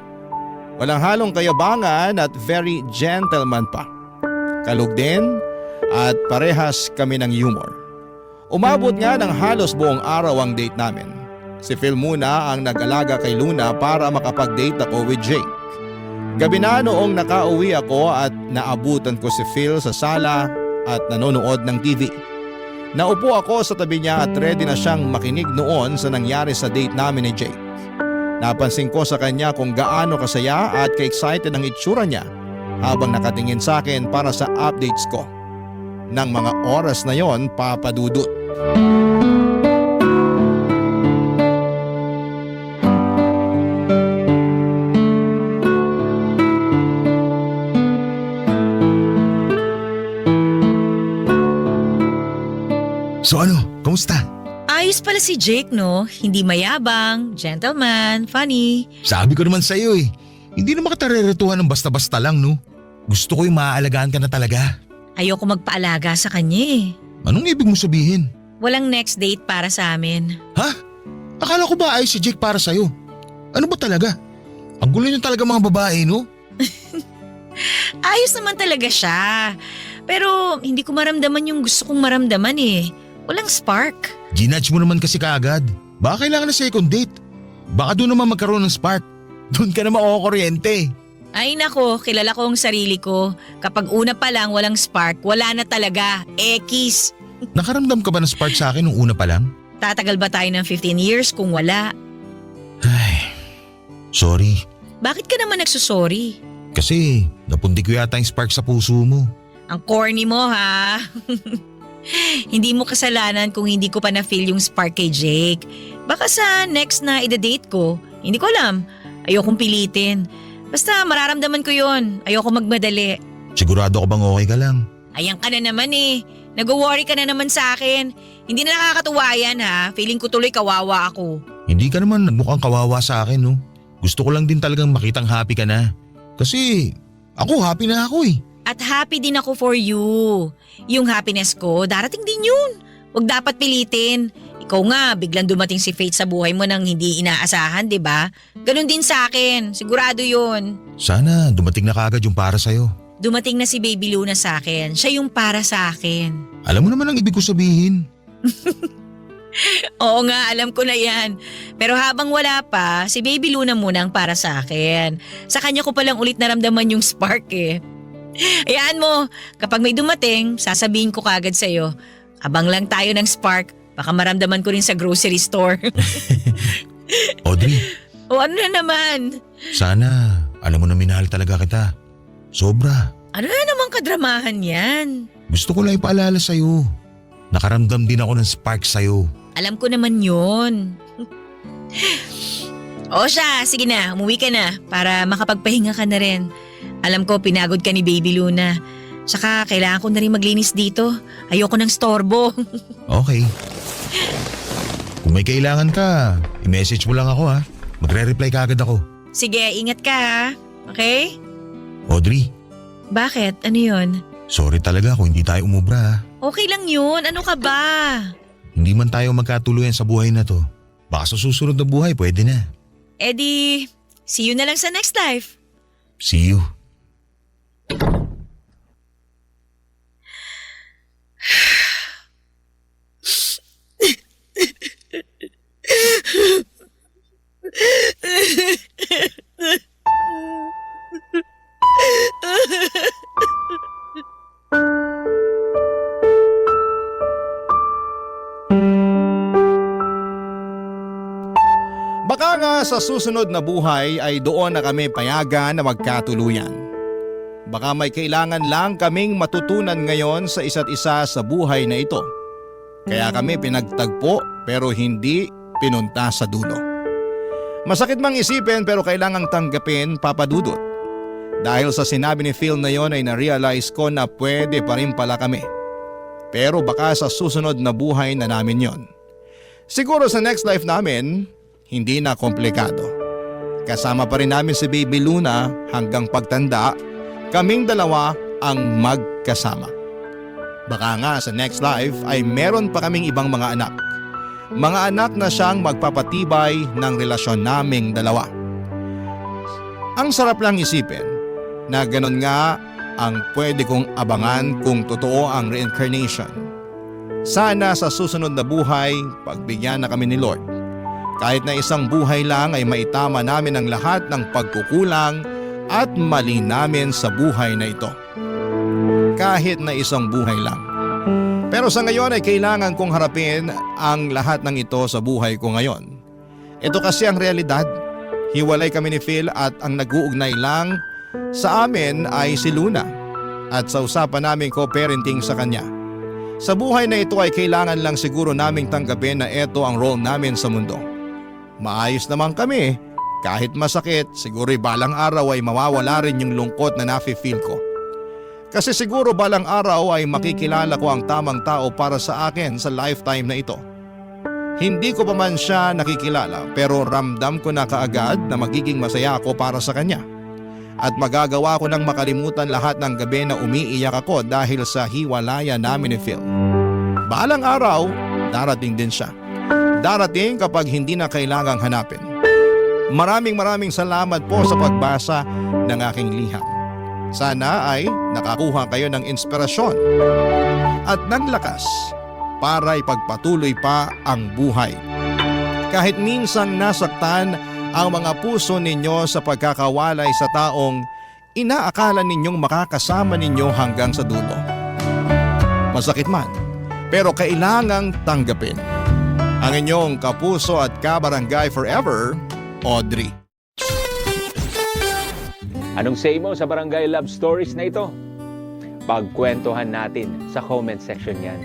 Walang halong kayabangan at very gentleman pa. Kalug din at parehas kami ng humor. Umabot nga ng halos buong araw ang date namin. Si Phil muna ang nag-alaga kay Luna para makapag-date ako with Jake. Gabi na noong nakauwi ako at naabutan ko si Phil sa sala at nanonood ng TV. Naupo ako sa tabi niya at ready na siyang makinig noon sa nangyari sa date namin ni Jake. Napansin ko sa kanya kung gaano kasaya at ka-excited ang itsura niya habang nakatingin sa akin para sa updates ko. Nang mga oras na yon, Papa Dudut. So ano, kamusta? Ayos pala si Jake, no? Hindi mayabang, gentleman, funny. Sabi ko naman sa'yo hindi naman kita reretuhan ng basta-basta lang, no? Gusto ko yung maaalagaan ka na talaga. Ayoko magpaalaga sa kanya eh. Anong ibig mo sabihin? Walang next date para sa amin. Ha? Akala ko ba ayos si Jake para sa'yo? Ano ba talaga? Ang gulo niyo talaga mga babae, no? Ayos naman talaga siya. Pero hindi ko maramdaman yung gusto kong maramdaman eh. Walang spark. Ginudge mo naman kasi kaagad. Baka kailangan na second date. Baka doon naman magkaroon ng spark. Doon ka na makukuryente. Ay nako, kilala ko ang sarili ko. Kapag una pa lang walang spark, wala na talaga. Ekis. Nakaramdam ka ba ng spark sa akin nung una pa lang? Tatagal ba tayo ng 15 years kung wala? Ay, sorry. Bakit ka naman nagsusorry? Kasi napundi ko yata yung spark sa puso mo. Ang corny mo ha. Hindi mo kasalanan kung hindi ko pa na-feel yung spark kay Jake. Baka sa next na ida-date ko, hindi ko alam. Ayokong pilitin. Basta mararamdaman ko yon. Ayoko magmadali. Sigurado ka bang okay ka lang? Ayan ka na naman eh. Nag-worry ka na naman sa akin. Hindi na nakakatuwa yan ha. Feeling ko tuloy kawawa ako. Hindi ka naman mukhang kawawa sa akin, no? Gusto ko lang din talagang makitang happy ka na. Kasi ako happy na ako eh. At happy din ako for you. Yung happiness ko, darating din yun. Huwag dapat pilitin. Ikaw nga, biglang dumating si Faith sa buhay mo nang hindi inaasahan, di ba? Ganon din sa akin. Sigurado yun. Sana dumating na kagad yung para sa'yo. Dumating na si Baby Luna sa akin. Siya yung para sa akin. Alam mo naman ang ibig ko sabihin. Oo nga, alam ko na yan. Pero habang wala pa, si Baby Luna muna ang para sa akin. Sa kanya ko palang ulit naramdaman yung spark eh. Hayaan mo, kapag may dumating, sasabihin ko kagad sa'yo. Abang lang tayo ng spark, baka maramdaman ko rin sa grocery store. Audrey, O ano na naman? sana alam mo na minahal talaga kita. Sobra. Ano na naman kadramahan yan? Gusto ko lang ipaalala sa'yo. Nakaramdam din ako ng spark sa'yo. Alam ko naman yun. O siya, sige na, umuwi ka na para makapagpahinga ka na rin. Alam ko pinagod ka ni Baby Luna. Saka kailangan ko na rin maglinis dito. Ayoko ng storbo. Okay. Kung may kailangan ka, i-message mo lang ako ha. Magre-reply ka agad ako. Sige, ingat ka ha. Okay? Audrey, Bakit? Ano yun? sorry talaga kung hindi tayo umubra ha. Okay lang yun. Ano ka ba? Hindi man tayo magkatuluyan sa buhay na to. Baka sa susunod na buhay pwede na. Eh di, see you na lang sa next life. See you. Baka nga sa susunod na buhay ay doon na kami payagan na magkatuluyan. Baka may kailangan lang kaming matutunan ngayon sa isa't isa sa buhay na ito. Kaya kami pinagtagpo pero hindi pinunta sa dulo. Masakit mang isipin pero kailangang tanggapin, Papa Dudut. Dahil sa sinabi ni Phil na yon ay na-realize ko na pwede pa rin pala kami. Pero baka sa susunod na buhay na namin yon. Siguro sa next life namin, hindi na komplikado. Kasama pa rin namin si Baby Luna hanggang pagtanda, kaming dalawa ang magkasama. Baka nga sa next life ay meron pa kaming ibang mga anak. Mga anak na siyang magpapatibay ng relasyon naming dalawa. Ang sarap lang isipin na ganon nga ang pwede kong abangan kung totoo ang reincarnation. Sana sa susunod na buhay, pagbigyan na kami ni Lord. Kahit na isang buhay lang ay maitama namin ang lahat ng pagkukulang at mali namin sa buhay na ito. Kahit na isang buhay lang. Pero sa ngayon ay kailangan kong harapin ang lahat ng ito sa buhay ko ngayon. Ito kasi ang realidad. Hiwalay kami ni Phil at ang nag-uugnay lang sa amin ay si Luna at sa usapan namin co-parenting sa kanya. Sa buhay na ito ay kailangan lang siguro naming tanggapin na ito ang role namin sa mundo. Maayos naman kami, kahit masakit, siguro balang araw ay mawawala rin yung lungkot na nafe-feel ko. Kasi siguro balang araw ay makikilala ko ang tamang tao para sa akin sa lifetime na ito. Hindi ko pa man siya nakikilala pero ramdam ko na kaagad na magiging masaya ako para sa kanya. At magagawa ko nang makalimutan lahat ng gabi na umiiyak ako dahil sa hiwalayan namin ni Phil. Balang araw, darating din siya. Darating kapag hindi na kailangang hanapin. Maraming salamat po sa pagbasa ng aking liham. Sana ay nakakuha kayo ng inspirasyon at ng lakas para ipagpatuloy pa ang buhay. Kahit minsang nasaktan ang mga puso ninyo sa pagkakawalay sa taong inaakala ninyong makakasama ninyo hanggang sa dulo. Masakit man, pero kailangang tanggapin. Ang inyong kapuso at kabarangay forever, Audrey. Anong say mo sa Barangay Love Stories na ito? Pagkwentuhan natin sa comment section yan.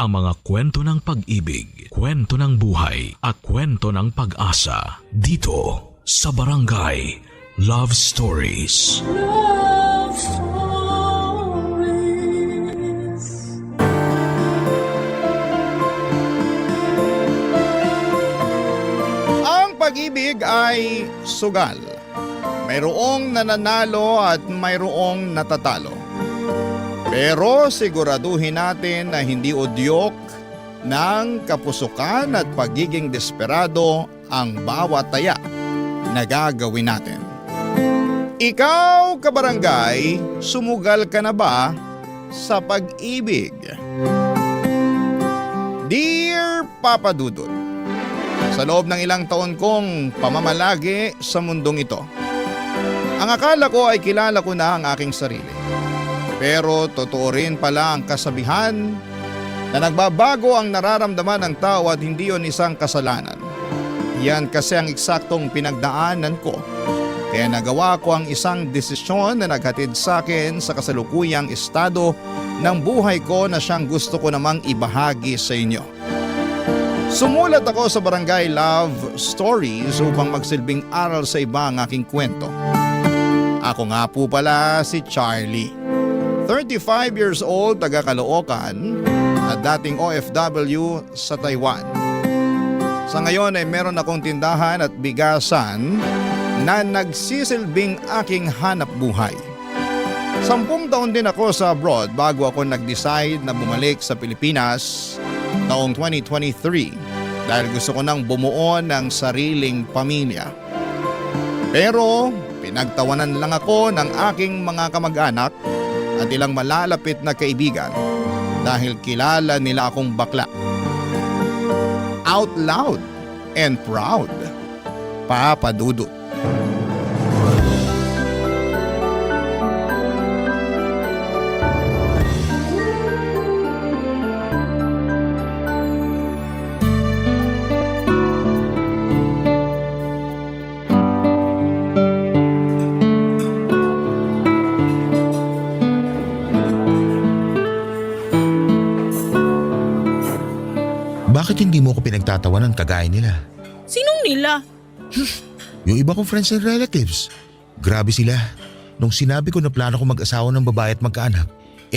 Ang mga kwento ng pag-ibig, kwento ng buhay at kwento ng pag-asa dito sa Barangay Love Stories. Love Stories. Ang pag-ibig ay sugal. Mayroong nananalo at mayroong natatalo. Pero siguraduhin natin na hindi udyok ng kapusukan at pagiging desperado ang bawat taya na gagawin natin. Ikaw, kabarangay, sumugal ka na ba sa pag-ibig? Dear Papa Dudut, sa loob ng ilang taon kong pamamalagi sa mundong ito, ang akala ko ay kilala ko na ang aking sarili. Pero totoo rin pala ang kasabihan na nagbabago ang nararamdaman ng tao at hindi yon isang kasalanan. Yan kasi ang eksaktong pinagdaanan ko. Kaya nagawa ko ang isang desisyon na naghatid sa akin sa kasalukuyang estado ng buhay ko na siyang gusto ko namang ibahagi sa inyo. Sumulat ako sa Barangay Love Stories upang magsilbing aral sa iba ang aking kwento. Ako nga po pala si Charlie. 35 years old, taga Caloocan at dating OFW sa Taiwan. Sa ngayon ay meron akong tindahan at bigasan na nagsisilbing aking hanap buhay. 10 taon din ako sa abroad bago ako nag-decide na bumalik sa Pilipinas taong 2023 dahil gusto ko nang bumuo ng sariling pamilya. Pero pinagtawanan lang ako ng aking mga kamag-anak at ilang malalapit na kaibigan dahil kilala nila akong bakla. Out loud and proud, Papa Dudut. Bakit hindi mo ko pinagtatawanan kagaya nila? Sinong nila? Yung iba kong friends and relatives. Grabe sila. Nung sinabi ko na plano ko mag-asawa ng babae at magkaanak,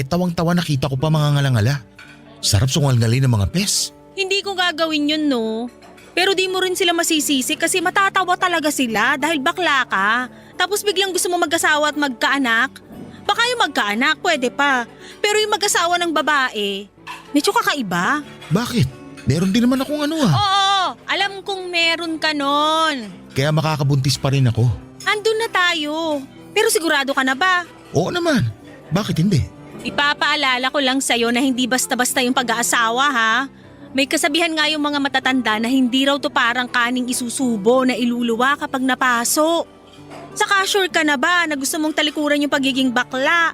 tawang-tawa nakita ko pa mga ngalangala. Sarap sungal-ngali ng mga pes. Hindi ko gagawin yun, no? Pero di mo rin sila masisisi kasi matatawa talaga sila dahil bakla ka. Tapos biglang gusto mo mag-asawa at magkaanak. Baka yung magkaanak, pwede pa. Pero yung mag-asawa ng babae, medyo kakaiba. Bakit? Meron din naman akong ano ah. Oo, alam kong meron ka nun. Kaya makakabuntis pa rin ako. Andun na tayo. Pero sigurado ka na ba? Oo naman. Bakit hindi? Ipapaalala ko lang sa'yo na hindi basta-basta yung pag-aasawa, ha? May kasabihan nga yung mga matatanda na hindi raw to parang kaning isusubo na iluluwa kapag napaso. Saka sure ka na ba na gusto mong talikuran yung pagiging bakla?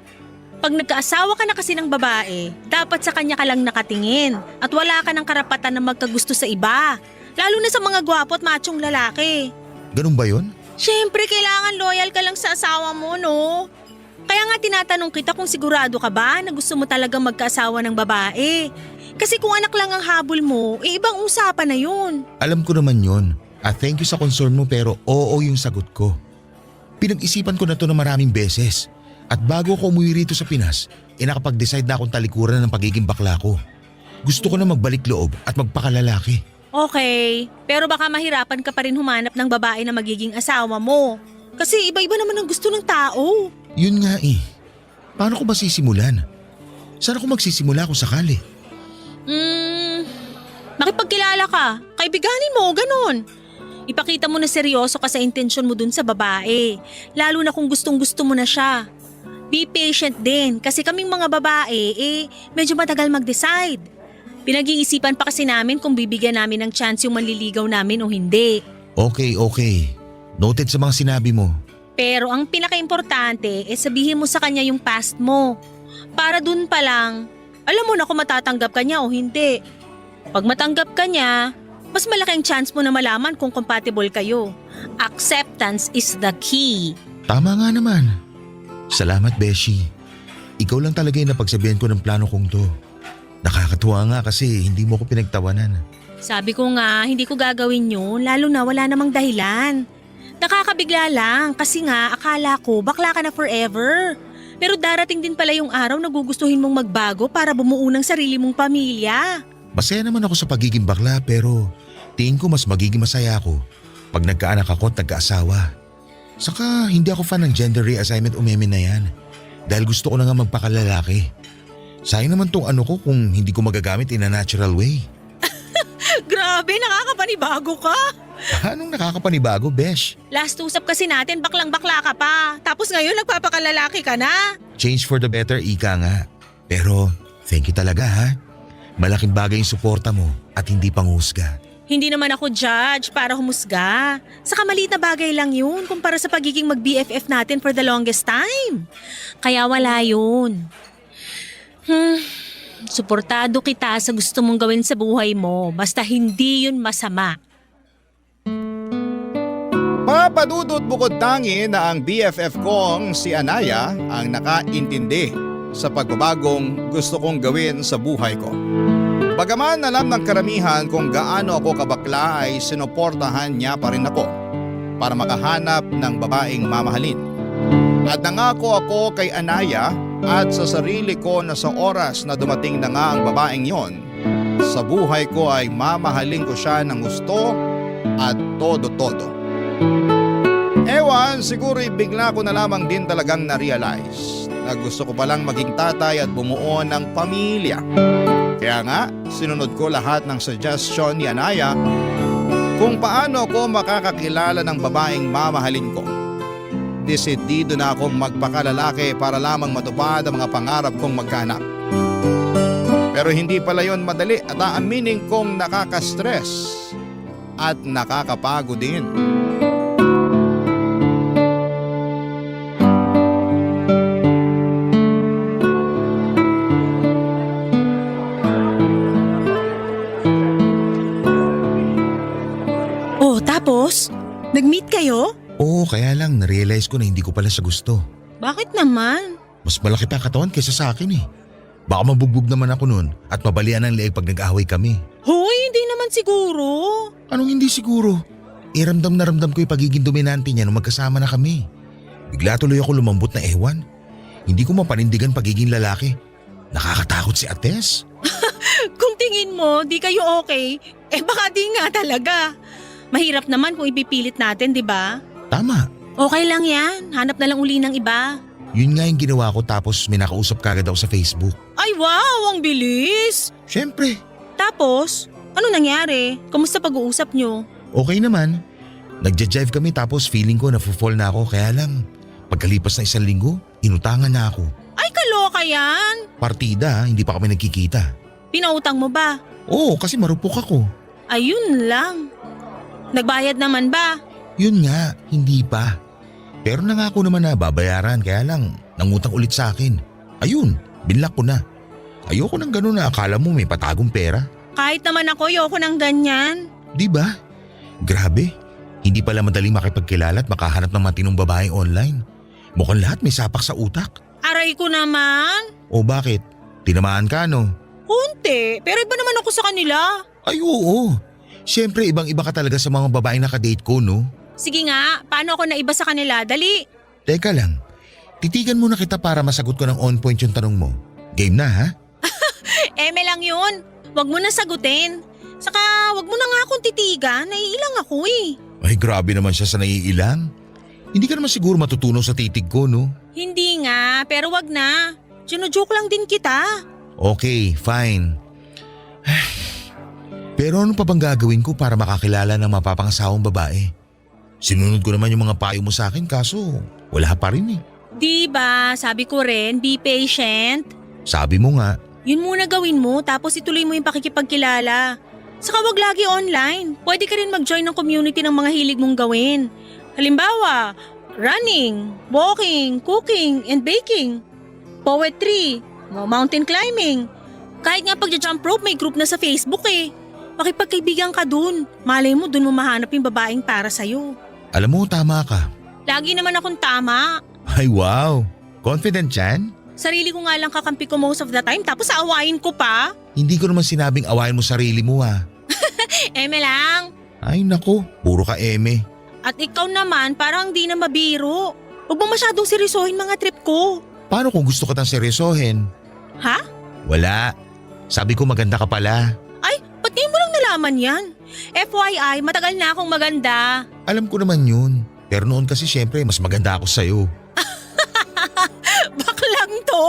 Pag nagkaasawa ka na kasi ng babae, dapat sa kanya ka lang nakatingin at wala ka ng karapatan na magkagusto sa iba. Lalo na sa mga gwapo at machong lalaki. Ganun ba yun? Siyempre, kailangan loyal ka lang sa asawa mo, no? Kaya nga tinatanong kita kung sigurado ka ba na gusto mo talagang magkaasawa ng babae. Kasi kung anak lang ang habol mo, ibang usapan na yun. Alam ko naman yun. At thank you sa concern mo pero oo yung sagot ko. Pinag-isipan ko na to na maraming beses. At bago ako umuwi rito sa Pinas, nakapag-decide na akong talikuran ng pagiging bakla ko. Gusto ko na magbalik loob at magpakalalaki. Okay, pero baka mahirapan ka pa rin humanap ng babae na magiging asawa mo. Kasi iba-iba naman ang gusto ng tao. Yun nga eh. Paano ko ba sisimulan? Saan ako magsisimula kung sakali? Makipagkilala ka. Kaibiganin mo, ganun. Ipakita mo na seryoso ka sa intensyon mo dun sa babae. Lalo na kung gustong-gusto mo na siya. Be patient din kasi kaming mga babae, medyo matagal mag-decide. Pinag-iisipan pa kasi namin kung bibigyan namin ng chance yung manliligaw namin o hindi. Okay. Noted sa mga sinabi mo. Pero ang pinaka-importante sabihin mo sa kanya yung past mo. Para dun pa lang, alam mo na kung matatanggap ka niya o hindi. Pag matanggap ka niya, mas malaking chance mo na malaman kung compatible kayo. Acceptance is the key. Tama nga naman. Salamat, Beshi. Ikaw lang talaga yung napagsabihan ko ng plano kong to. Nakakatuwa nga kasi hindi mo ko pinagtawanan. Sabi ko nga, hindi ko gagawin yun, lalo na wala namang dahilan. Nakakabigla lang kasi nga akala ko bakla ka na forever. Pero darating din pala yung araw na gugustuhin mong magbago para bumuo ng sarili mong pamilya. Masaya naman ako sa pagiging bakla pero tingin ko mas magiging masaya ako pag nagkaanak ako at nagkaasawa. Saka hindi ako fan ng gender reassignment o meme na yan dahil gusto ko na nga magpakalalaki. Sayang naman tong ano ko kung hindi ko magagamit in a natural way. Grabe, nakakapanibago ka. Anong nakakapanibago, Besh? Last usap kasi natin, baklang-bakla ka pa. Tapos ngayon nagpapakalalaki ka na. Change for the better, ika nga. Pero thank you talaga ha. Malaking bagay yung suporta mo at hindi panghusga. Hindi naman ako judge para humusga. Saka maliit na bagay lang yun kumpara sa pagiging mag-BFF natin for the longest time. Kaya wala yun. Suportado kita sa gusto mong gawin sa buhay mo basta hindi yun masama. Papadudot bukod tangi na ang BFF kong si Anaya ang nakaintindi sa pagbabagong gusto kong gawin sa buhay ko. Bagaman alam ng karamihan kung gaano ako kabakla ay sinuportahan niya pa rin ako para makahanap ng babaeng mamahalin. At nangako ako kay Anaya at sa sarili ko na sa oras na dumating na nga ang babaeng yon, sa buhay ko ay mamahalin ko siya ng gusto at todo-todo. Ewan, siguro bigla ko na lamang din talagang na-realize na gusto ko palang maging tatay at bumuo ng pamilya. Kaya nga, sinunod ko lahat ng suggestion ni Anaya kung paano ko makakakilala ng babaeng mamahalin ko. Desidido na akong magpakalalaki para lamang matupad ang mga pangarap kong magkaanak. Pero hindi pala yon madali at aaminin kong nakaka-stress at nakakapagod din. Tapos, nag-meet kayo? Oo, kaya lang na-realize ko na hindi ko pala siya gusto. Bakit naman? Mas malaki pa katawan kaysa sa akin eh. Baka mabugbog naman ako nun at mabalian ang leeg pag nag-ahaway kami. Hoy, hindi naman siguro. Anong hindi siguro? Ramdam na ramdam ko yung pagiging dominante niya nung magkasama na kami. Bigla tuloy ako lumambot na ewan. Hindi ko mapanindigan pagiging lalaki. Nakakatakot si Ates. Kung tingin mo, di kayo okay, baka di nga talaga. Mahirap naman kung ipipilit natin, di ba? Tama. Okay lang yan. Hanap na lang uli ng iba. Yun nga yung ginawa ko tapos may nakausap kagad ako sa Facebook. Ay wow, ang bilis! Siyempre, Tapos, ano nangyari? Kamusta pag-uusap nyo? okay naman. Nagja-jive kami tapos feeling ko na-fall na ako kaya lang pagkalipas na 1 linggo, inutangan na ako. Ay, kaloka yan! Partida, hindi pa kami nagkikita. Pinautang mo ba? Oo, kasi marupok ako. Ayun lang. Nagbayad naman ba? Yun nga, hindi pa. Pero nangako naman na babayaran kaya lang nangutang ulit sa akin. Ayun, binlock ko na. Ayoko nang ganun na akala mo may patagong pera. Kahit naman ako, ayoko ng ganyan. Di ba? Grabe, hindi pala madaling makipagkilala at makahanap ng matinong babae online. Mukhang lahat may sapak sa utak. Aray ko naman. O bakit? Tinamaan ka no? Kunti, pero iba naman ako sa kanila. Ay oo. Siyempre ibang-iba ka talaga sa mga babaeng nakadate ko no? Sige nga, paano ako naiba sa kanila? Dali. Teka lang, titigan muna kita para masagot ko ng on point yung tanong mo. Game na ha? Eme lang yun. Huwag mo na sagutin. Saka huwag mo na nga akong titigan. Naiilang ako eh. Ay grabe naman siya sa naiilang. Hindi ka naman siguro matutunaw sa titig ko no? Hindi nga, pero wag na. Joke lang din kita. Okay, fine. Pero ano pa bang gagawin ko para makakilala ng mapapangasawang babae? Sinunod ko naman yung mga payo mo sa akin kaso wala pa rin eh. Diba, sabi ko rin, be patient. Sabi mo nga, Yun muna gawin mo tapos ituloy mo yung pakikipagkilala. Saka wag lagi online. Pwede ka rin mag-join ng community ng mga hilig mong gawin. Halimbawa, running, walking, cooking, and baking. Poetry, mountain climbing. Kahit nga pagja-jump rope may group na sa Facebook eh. Makipagkaibigan ka dun. Malay mo dun mo mahanap yung babaeng para sa'yo. alam mo tama ka. Lagi naman akong tama. Ay wow, confident yan? Sarili ko nga lang kakampi ko most of the time tapos aawain ko pa. Hindi ko naman sinabing awayin mo sarili mo ah. Eme lang. Ay nako, puro ka eme. At ikaw naman parang di na mabiro. Huwag mo masyadong seryosohin mga trip ko. Paano kung gusto ka tang seryosohin? Ha? Wala. Sabi ko maganda ka pala. Ay, ba't ngayon mo lang nalaman yan? FYI, matagal na akong maganda. Alam ko naman yun. Pero noon kasi syempre mas maganda ako sa'yo. Baklang to?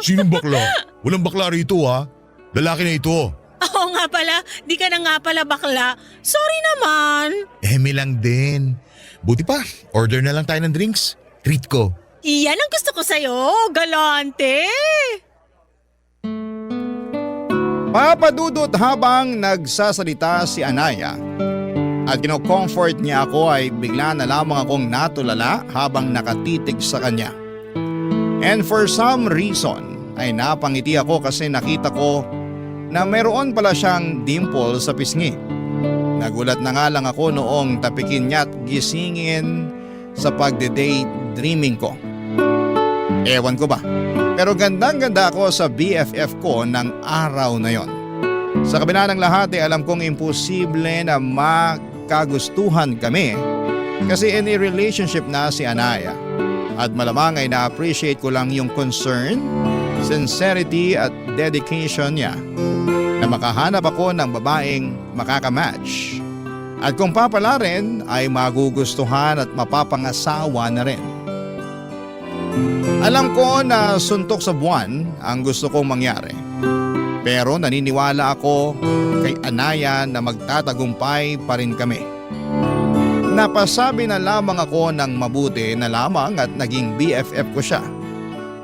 Sinong bakla? Walang bakla rito ha. Lalaki na ito. Oo nga pala, di ka na nga pala bakla. Sorry naman. Eme lang din. Buti pa, order na lang tayo ng drinks. Treat ko. Iyan ang gusto ko sa'yo, galante. Papadudot habang nagsasalita si Anaya at kino-comfort niya ako ay bigla na lamang akong natulala habang nakatitig sa kanya. And for some reason ay napangiti ako kasi nakita ko na mayroon pala siyang dimple sa pisngi. Nagulat na nga lang ako noong tapikin niya at gisingin sa pagde-daydreaming ko. Ewan ko ba, pero gandang-ganda ako sa BFF ko ng araw na yon. Sa kabila ng lahat ay alam kong imposible na magkagustuhan kami kasi in a relationship na si Anaya. At malamang ay na-appreciate ko lang yung concern, sincerity at dedication niya na makahanap ako ng babaeng makakamatch. At kung papala rin ay magugustuhan at mapapangasawa na rin. Alam ko na suntok sa buwan ang gusto kong mangyari. Pero naniniwala ako kay Anaya na magtatagumpay pa rin kami. Napasabi na lamang ako ng mabuti na lamang at naging BFF ko siya.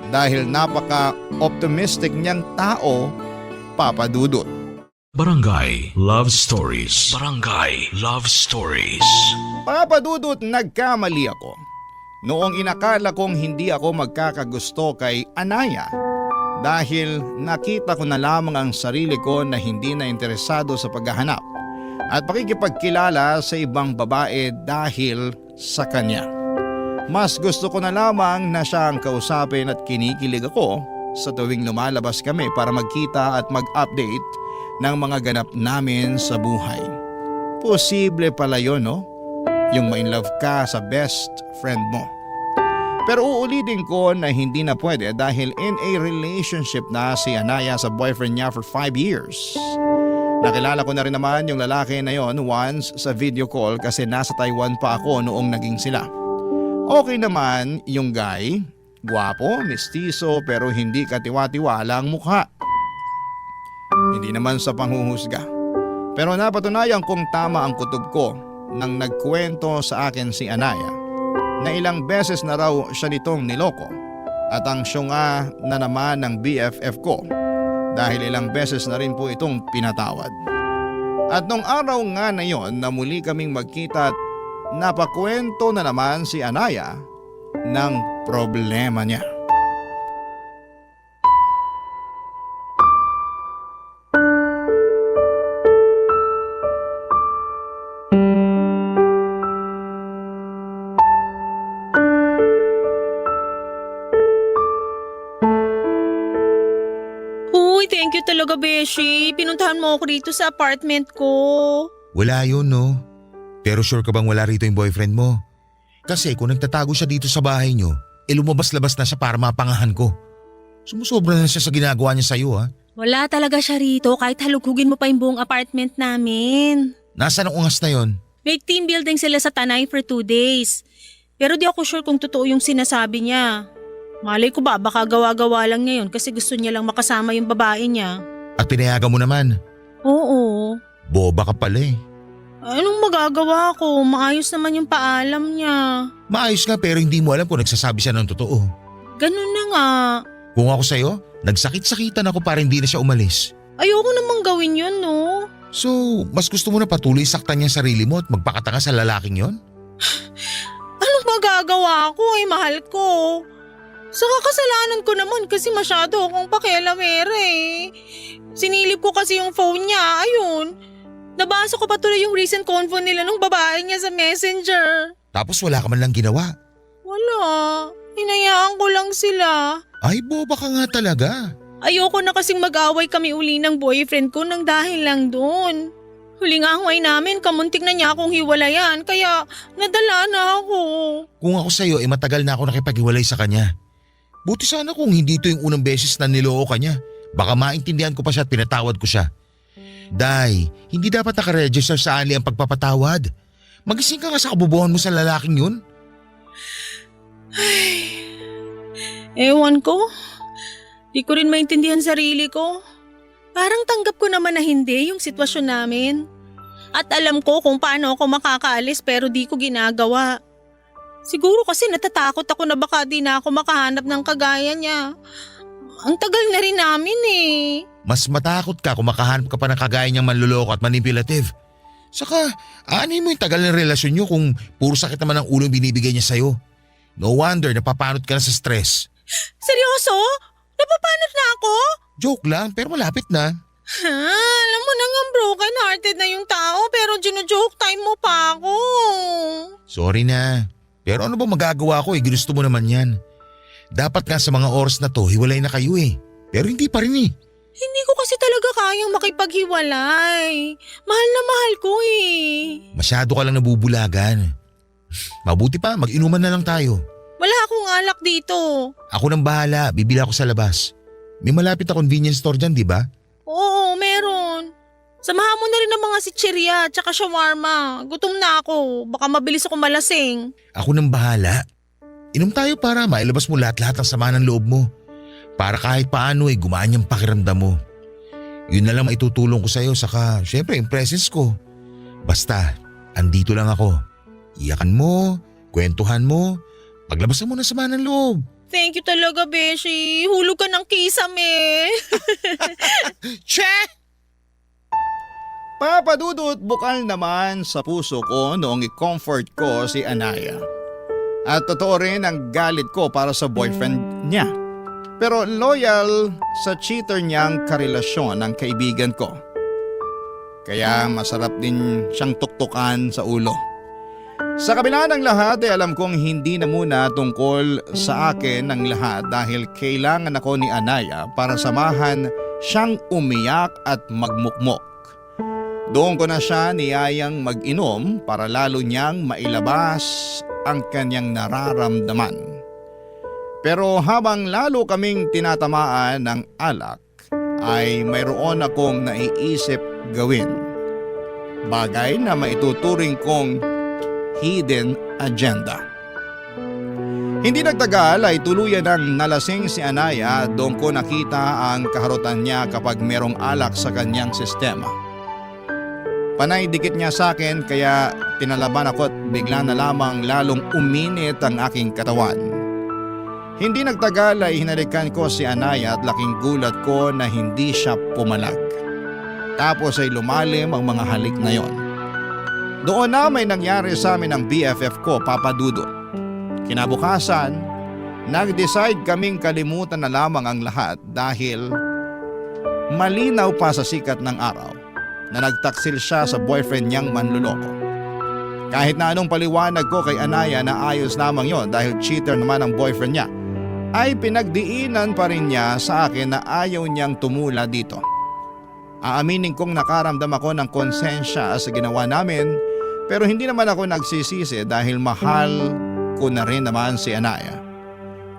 Dahil napaka-optimistic niyang tao, Papa Dudut. Barangay Love Stories. Barangay Love Stories. Papa Dudut, nagkamali ako. Noong inakala kong hindi ako magkakagusto kay Anaya dahil nakita ko na lamang ang sarili ko na hindi na interesado sa paghahanap at pakikipagkilala sa ibang babae dahil sa kanya. Mas gusto ko na lamang na siya ang kausapin at kinikilig ako sa tuwing lumalabas kami para magkita at mag-update ng mga ganap namin sa buhay. Posible pala yun, no? Yung ma-inlove ka sa best friend mo. Pero uulitin ko na hindi na pwede dahil in a relationship na si Anaya sa boyfriend niya for 5 years. Nakilala ko na rin naman yung lalaki na yon once sa video call kasi nasa Taiwan pa ako noong naging sila. Okay naman yung guy, gwapo, mestizo pero hindi katiwa-tiwala ang mukha. Hindi naman sa panghuhusga. Pero napatunayan kong tama ang kutob ko nang nagkwento sa akin si Anaya na ilang beses na raw siya nitong niloko at ang syunga na naman ng BFF ko dahil ilang beses na rin po itong pinatawad. At nung araw nga na yon na muli kaming magkita at napakwento na naman si Anaya ng problema niya. Uy, thank you talaga, Beshi. Pinuntahan mo ako rito sa apartment ko. Wala yun, no? Pero sure ka bang wala rito yung boyfriend mo? Kasi kung nagtatago siya dito sa bahay nyo, lumabas-labas na siya para mapangahan ko. Sumusobra na siya sa ginagawa niya sa'yo, ha? Wala talaga siya rito kahit halugugin mo pa yung buong apartment namin. Nasaan ang ungas na yon? May team building sila sa Tanay for 2 days. Pero di ako sure kung totoo yung sinasabi niya. Malay ko ba baka gawa-gawa lang niya yun kasi gusto niya lang makasama yung babae niya. At pinayagan mo naman. Oo. Boba ka pala eh. Anong magagawa ko? Maayos naman yung paalam niya. Maayos nga pero hindi mo alam kung nagsasabi siya ng totoo. Ganun na nga. Kung ako sa'yo, nagsakit-sakitan ako para hindi na siya umalis. Ayoko namang gawin yun, no? So, mas gusto mo na patuloy saktan niya ang sarili mo at magpakatanga sa lalaking yon? Anong magagawa ko? Mahal ko. Saka kasalanan ko naman kasi masyado akong pakialamera eh. Sinilip ko kasi yung phone niya, ayun. Nabasa ko pa tuloy yung recent convo nila ng babae niya sa messenger. Tapos wala ka man lang ginawa. Wala. Hinayaan ko lang sila. Ay, boba ka nga talaga. Ayoko na kasing mag-away kami uli ng boyfriend ko nang dahil lang doon. Huling away namin, kamuntik na niya akong hiwalayan kaya nadala na ako. Kung ako sa'yo, matagal na ako nakipaghiwalay sa kanya. Buti sana kung hindi ito yung unang beses na niloko ka niya. Baka maintindihan ko pa siya at pinatawad ko siya. Day, hindi dapat nakaregister sa Ali ang pagpapatawad. Magising ka nga sa kabubuhan mo sa lalaking yun. Ay, ewan ko. Di ko rin maintindihan sarili ko. Parang tanggap ko naman na hindi yung sitwasyon namin. At alam ko kung paano ako makakaalis pero di ko ginagawa. Siguro kasi natatakot ako na baka di na ako makahanap ng kagaya niya. Ang tagal na rin namin eh. Mas matakot ka kung makahanap ka pa ng kagaya niyang manluloko at manipulative. Saka, aanin mo yung tagal ng relasyon niyo kung puro sakit naman ang ulo yung binibigay niya sa'yo. No wonder napapanot ka na sa stress. Seryoso? Napapanot na ako? Joke lang pero malapit na. Ha? Alam mo na nga broken hearted na yung tao pero gino-joke time mo pa ako. Sorry na. Pero ano ba magagawa ko ginusto mo naman yan. Dapat nga sa mga oras na to hiwalay na kayo eh. Pero hindi pa rin eh. Hindi ko kasi talaga kayang makipaghiwalay. Mahal na mahal ko eh. Masyado ka lang nabubulagan. Mabuti pa mag-inuman na lang tayo. Wala akong alak dito. Ako nang bahala, bibili ako sa labas. May malapit na convenience store dyan, di ba? Oo, meron. Samahan mo na rin ng mga sitsirya at saka shawarma. Gutom na ako. Baka mabilis ako malasing. Ako nang bahala. Inom tayo para mailabas mo lahat-lahat ng sama ng loob mo. Para kahit paano gumaan yung pakiramdam mo. Yun na lang maitutulong ko sa'yo saka syempre yung presence ko. Basta, andito lang ako. Iyakan mo, kwentuhan mo, paglabasan mo ng sama ng loob. Thank you talaga, Beshi. Hulog ka ng kisame. Che! Papadudot bukal naman sa puso ko noong i-comfort ko si Anaya. At totoo rin ang galit ko para sa boyfriend niya. Pero loyal sa cheater niyang karelasyon ng kaibigan ko. Kaya masarap din siyang tuktukan sa ulo. Sa kabila ng lahat alam kong hindi na muna tungkol sa akin ang lahat dahil kailangan ako ni Anaya para samahan siyang umiyak at magmukmok. Doon ko na siya niyayang mag-inom para lalo niyang mailabas ang kanyang nararamdaman. Pero habang lalo kaming tinatamaan ng alak, ay mayroon akong naiisip gawin. Bagay na maituturing kong hidden agenda. Hindi nagtagal ay tuluyan ng nalasing si Anaya, doon ko nakita ang kaharutan niya kapag merong alak sa kanyang sistema. Panay dikit niya sa akin kaya tinalaban ako at bigla na lamang lalong uminit ang aking katawan. Hindi nagtagal ay hinalikan ko si Anaya at laking gulat ko na hindi siya pumalag. Tapos ay lumalim ang mga halik na yon. Doon na may nangyari sa amin ng BFF ko, Papa Dudut. Kinabukasan, nag-decide kaming kalimutan na lamang ang lahat dahil malinaw pa sa sikat ng araw na nagtaksil siya sa boyfriend niyang manluloko. Kahit na anong paliwanag ko kay Anaya na ayos lamang yon dahil cheater naman ang boyfriend niya, ay pinagdiinan pa rin niya sa akin na ayaw niyang tumula dito. Aaminin kong nakaramdam ako ng konsensya sa ginawa namin, pero hindi naman ako nagsisisi dahil mahal ko na rin naman si Anaya.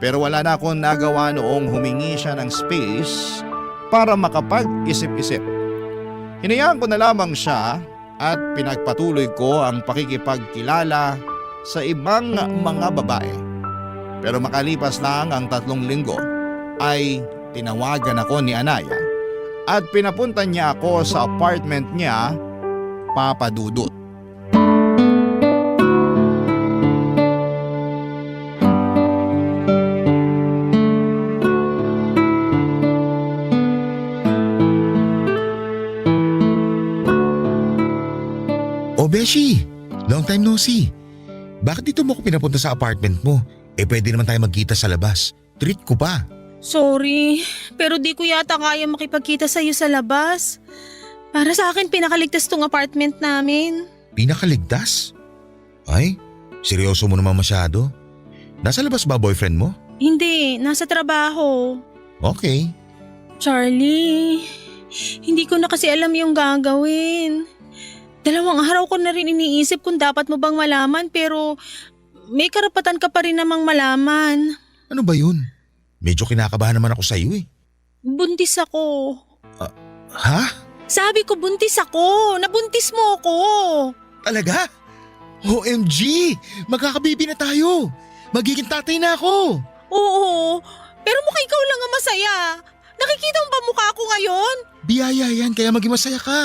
Pero wala na akong nagawa noong humingi siya ng space para makapag-isip-isip. Hinayaan ko na lamang siya at pinagpatuloy ko ang pakikipagkilala sa ibang mga babae. Pero makalipas lang ang 3 linggo ay tinawagan ako ni Anaya at pinapunta niya ako sa apartment niya, Papa Dudut. O Beshi, long time no see. Bakit dito mo ko pinapunta sa apartment mo? Pwede naman tayo magkita sa labas. Treat ko pa. Sorry, pero di ko yata kaya makipagkita sa'yo sa labas. Para sa akin, pinakaligtas tong apartment namin. Pinakaligtas? Ay, seryoso mo naman masyado. Nasa labas ba boyfriend mo? Hindi, nasa trabaho. Okay. Charlie, hindi ko na kasi alam yung gagawin. 2 araw ko na rin iniisip kung dapat mo bang malaman pero may karapatan ka pa rin namang malaman. Ano ba yun? Medyo kinakabahan naman ako sa iyo eh. Buntis ako. Ha? Sabi ko buntis ako. Nabuntis mo ako. Talaga? OMG! Magkakababy na tayo! Magiging tatay na ako! Oo, pero mukhang ikaw lang ang masaya. Nakikita mo ba mukha ko ngayon? Biyaya yan kaya maging masaya ka.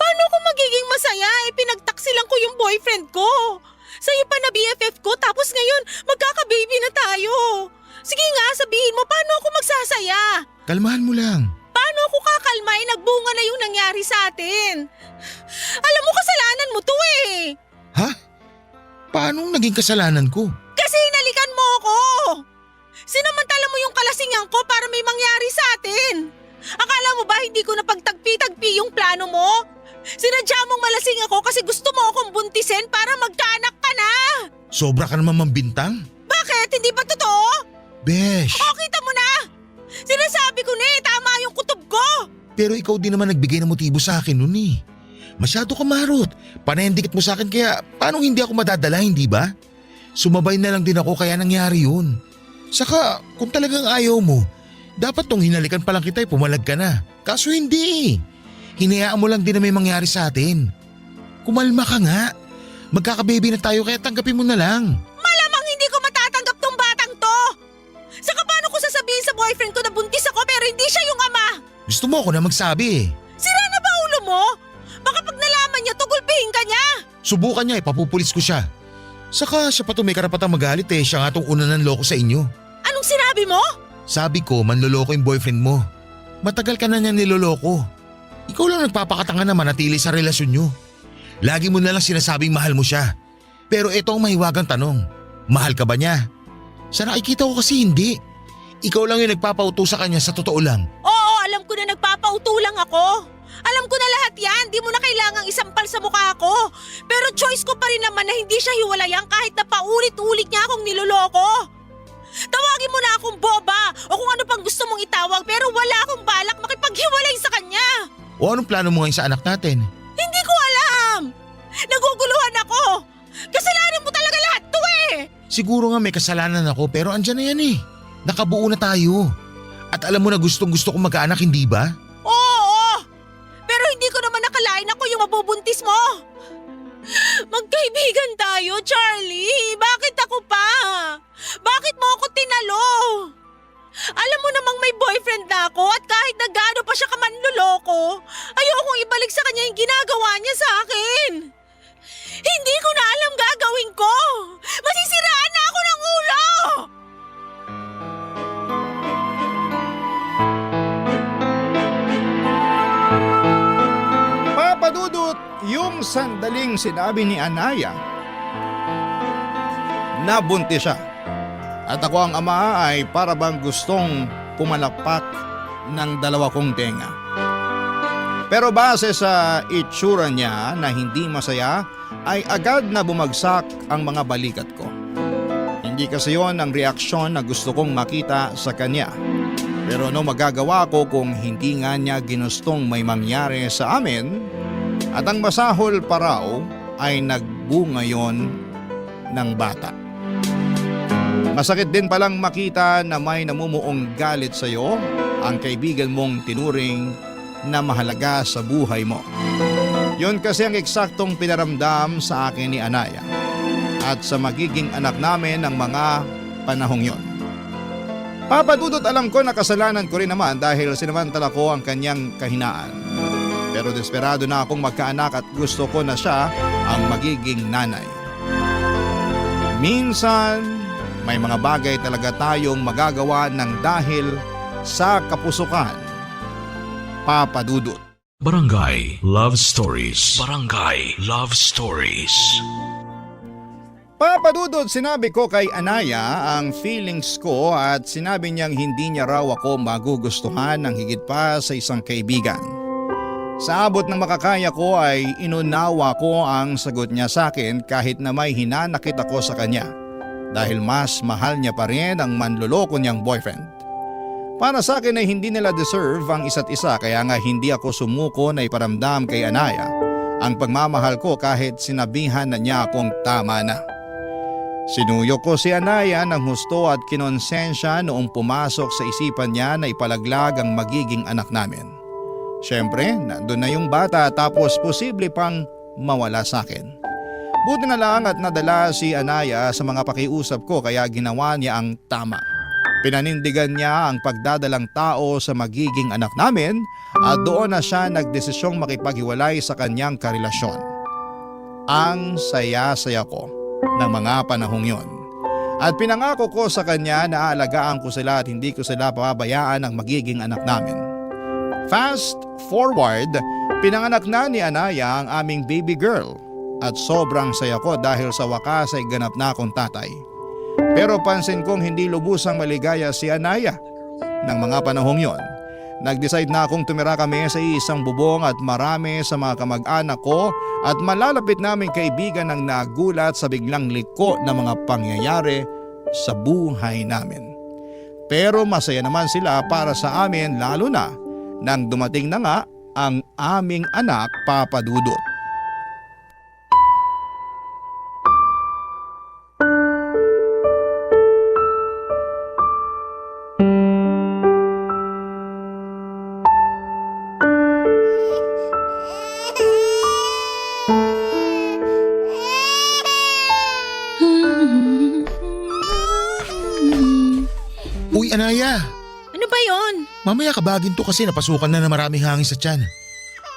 Paano ako magiging masaya? Pinagtaksilan ko yung boyfriend ko. Sa'yo pa na BFF ko tapos ngayon magkaka-baby na tayo. Sige nga, sabihin mo paano ako magsasaya? Kalmahan mo lang. Paano ako kakalma? Nagbunga na yung nangyari sa atin. Alam mo kasalanan mo to eh. Ha? Paano naging kasalanan ko? Kasi hinalikan mo ako. Sinamantala mo yung kalasingan ko para may mangyari sa atin. Akala mo ba hindi ko napagtagpi-tagpi yung plano mo? Sinadya mong malasing ako kasi gusto mo akong buntisin para magkaanak ka na. Sobra ka naman mambintang. Bakit? Hindi ba totoo? Besh! O, kita mo na. Sinasabi ko na tama yung kutob ko. Pero ikaw din naman nagbigay ng motibo sa akin nun eh. Masyado ka marot. Panayandikit mo sa akin kaya paano hindi ako madadala, hindi ba? Sumabay na lang din ako kaya nangyari yun. Saka kung talagang ayaw mo, dapat tong hinalikan pa lang kita pumalag ka na. Kaso hindi. Hinayaan mo lang din na may mangyari sa atin. Kumalma ka nga. Magkakababy na tayo kaya tanggapin mo na lang. Malamang hindi ko matatanggap tong batang to. Saka paano ko sasabihin sa boyfriend ko na buntis ako pero hindi siya yung ama? Gusto mo ako na magsabi eh. Sira na ba ulo mo? Baka pag nalaman niya, tugulpihin ka niya. Subukan niya papupulis ko siya. Saka siya pa to may karapatang magalit eh. Siya nga tong una ng loko sa inyo. Anong sinabi mo? Sabi ko manloloko yung boyfriend mo. Matagal ka na niya niloloko. Ikaw lang nagpapakatanga na manatili sa relasyon nyo. Lagi mo na lang sinasabing mahal mo siya. Pero ito ang mahiwagang tanong. Mahal ka ba niya? Sa nakikita ko kasi hindi. Ikaw lang yung nagpapauto sa kanya sa totoo lang. Oo, alam ko na nagpapauto lang ako. Alam ko na lahat yan. Di mo na kailangang isampal sa mukha ko. Pero choice ko pa rin naman na hindi siya hiwalayan kahit na paulit-ulit niya akong niloloko. Tawagin mo na akong boba o kung ano pang gusto mong itawag pero wala akong balak makipaghiwalay sa kanya. O anong plano mo ngayon sa anak natin? Hindi ko alam. Naguguluhan ako. Kasalanan mo talaga lahat to eh. Siguro nga may kasalanan ako pero andyan na yan eh. Nakabuo na tayo. At alam mo na gustong gusto kong magkaanak, hindi ba? Oo! Pero hindi ko naman nakalain ako yung mabubuntis mo. Magkaibigan tayo, Charlie. Bakit ako pa? Bakit mo ako tinalo? Alam mo namang may boyfriend na ako at kahit na gaano pa siya kamanloloko, ayokong ibalik sa kanya yung ginagawa niya sa akin. Hindi ko na alam gagawin ko. Masisiraan na ako ng ulo! Papadudot, yung sandaling sinabi ni Anaya, nabuntis siya. At ako ang ama ay para bang gustong pumalapak ng dalawa kong tenga. Pero base sa itsura niya na hindi masaya, ay agad na bumagsak ang mga balikat ko. Hindi kasi yon ang reaksyon na gusto kong makita sa kanya. Pero ano magagawa ko kung hindi nga niya ginustong may mangyari sa amin at ang masahol pa raw ay nagbunga yon ng bata. Masakit din palang makita na may namumuong galit sa iyo ang kaibigan mong tinuring na mahalaga sa buhay mo. Yun kasi ang eksaktong pinaramdam sa akin ni Anaya at sa magiging anak namin ng mga panahong yon. Papadudot, alam ko na kasalanan ko rin naman dahil sinamantala ko ang kanyang kahinaan. Pero desperado na akong magkaanak at gusto ko na siya ang magiging nanay. Minsan, may mga bagay talaga tayong magagawa ng dahil sa kapusukan. Papadudot. Barangay Love Stories. Barangay Love Stories. Papadudot, sinabi ko kay Anaya ang feelings ko at sinabi niyang hindi niya raw ako magugustuhan ng higit pa sa isang kaibigan. Sa abot ng makakaya ko ay inunawa ko ang sagot niya sa akin kahit na may hinanakit ako sa kanya dahil mas mahal niya pa rin ang manloloko niyang boyfriend. Para sa akin ay hindi nila deserve ang isa't isa kaya nga hindi ako sumuko na iparamdam kay Anaya ang pagmamahal ko kahit sinabihan na niya akong tama na. Sinuyok ko si Anaya ng husto at kinonsensya noong pumasok sa isipan niya na ipalaglag ang magiging anak namin. Siyempre, nandun na yung bata tapos posible pang mawala sa akin. Buti na lang at nadala si Anaya sa mga pakiusap ko kaya ginawa niya ang tama. Pinanindigan niya ang pagdadalang tao sa magiging anak namin at doon na siya nagdesisyong makipaghiwalay sa kanyang karelasyon. Ang saya-saya ko ng mga panahong yon. At pinangako ko sa kanya na aalagaan ko sila at hindi ko sila pababayaan ang magiging anak namin. Fast forward, pinanganak na ni Anaya ang aming baby girl at sobrang saya ko dahil sa wakas ay ganap na akong tatay. Pero pansin kong hindi lubusang maligaya si Anaya ng mga panahong yon. Nag-decide na akong tumira kami sa isang bubong at marami sa mga kamag-anak ko at malalapit naming kaibigan ang nagulat sa biglang liko ng mga pangyayari sa buhay namin. Pero masaya naman sila para sa amin lalo na nang dumating na nga ang aming anak, Papadudot. Uy, Anaya! Ano ba yon? Mamaya kabagin to kasi napasukan na maraming hangin sa tiyan.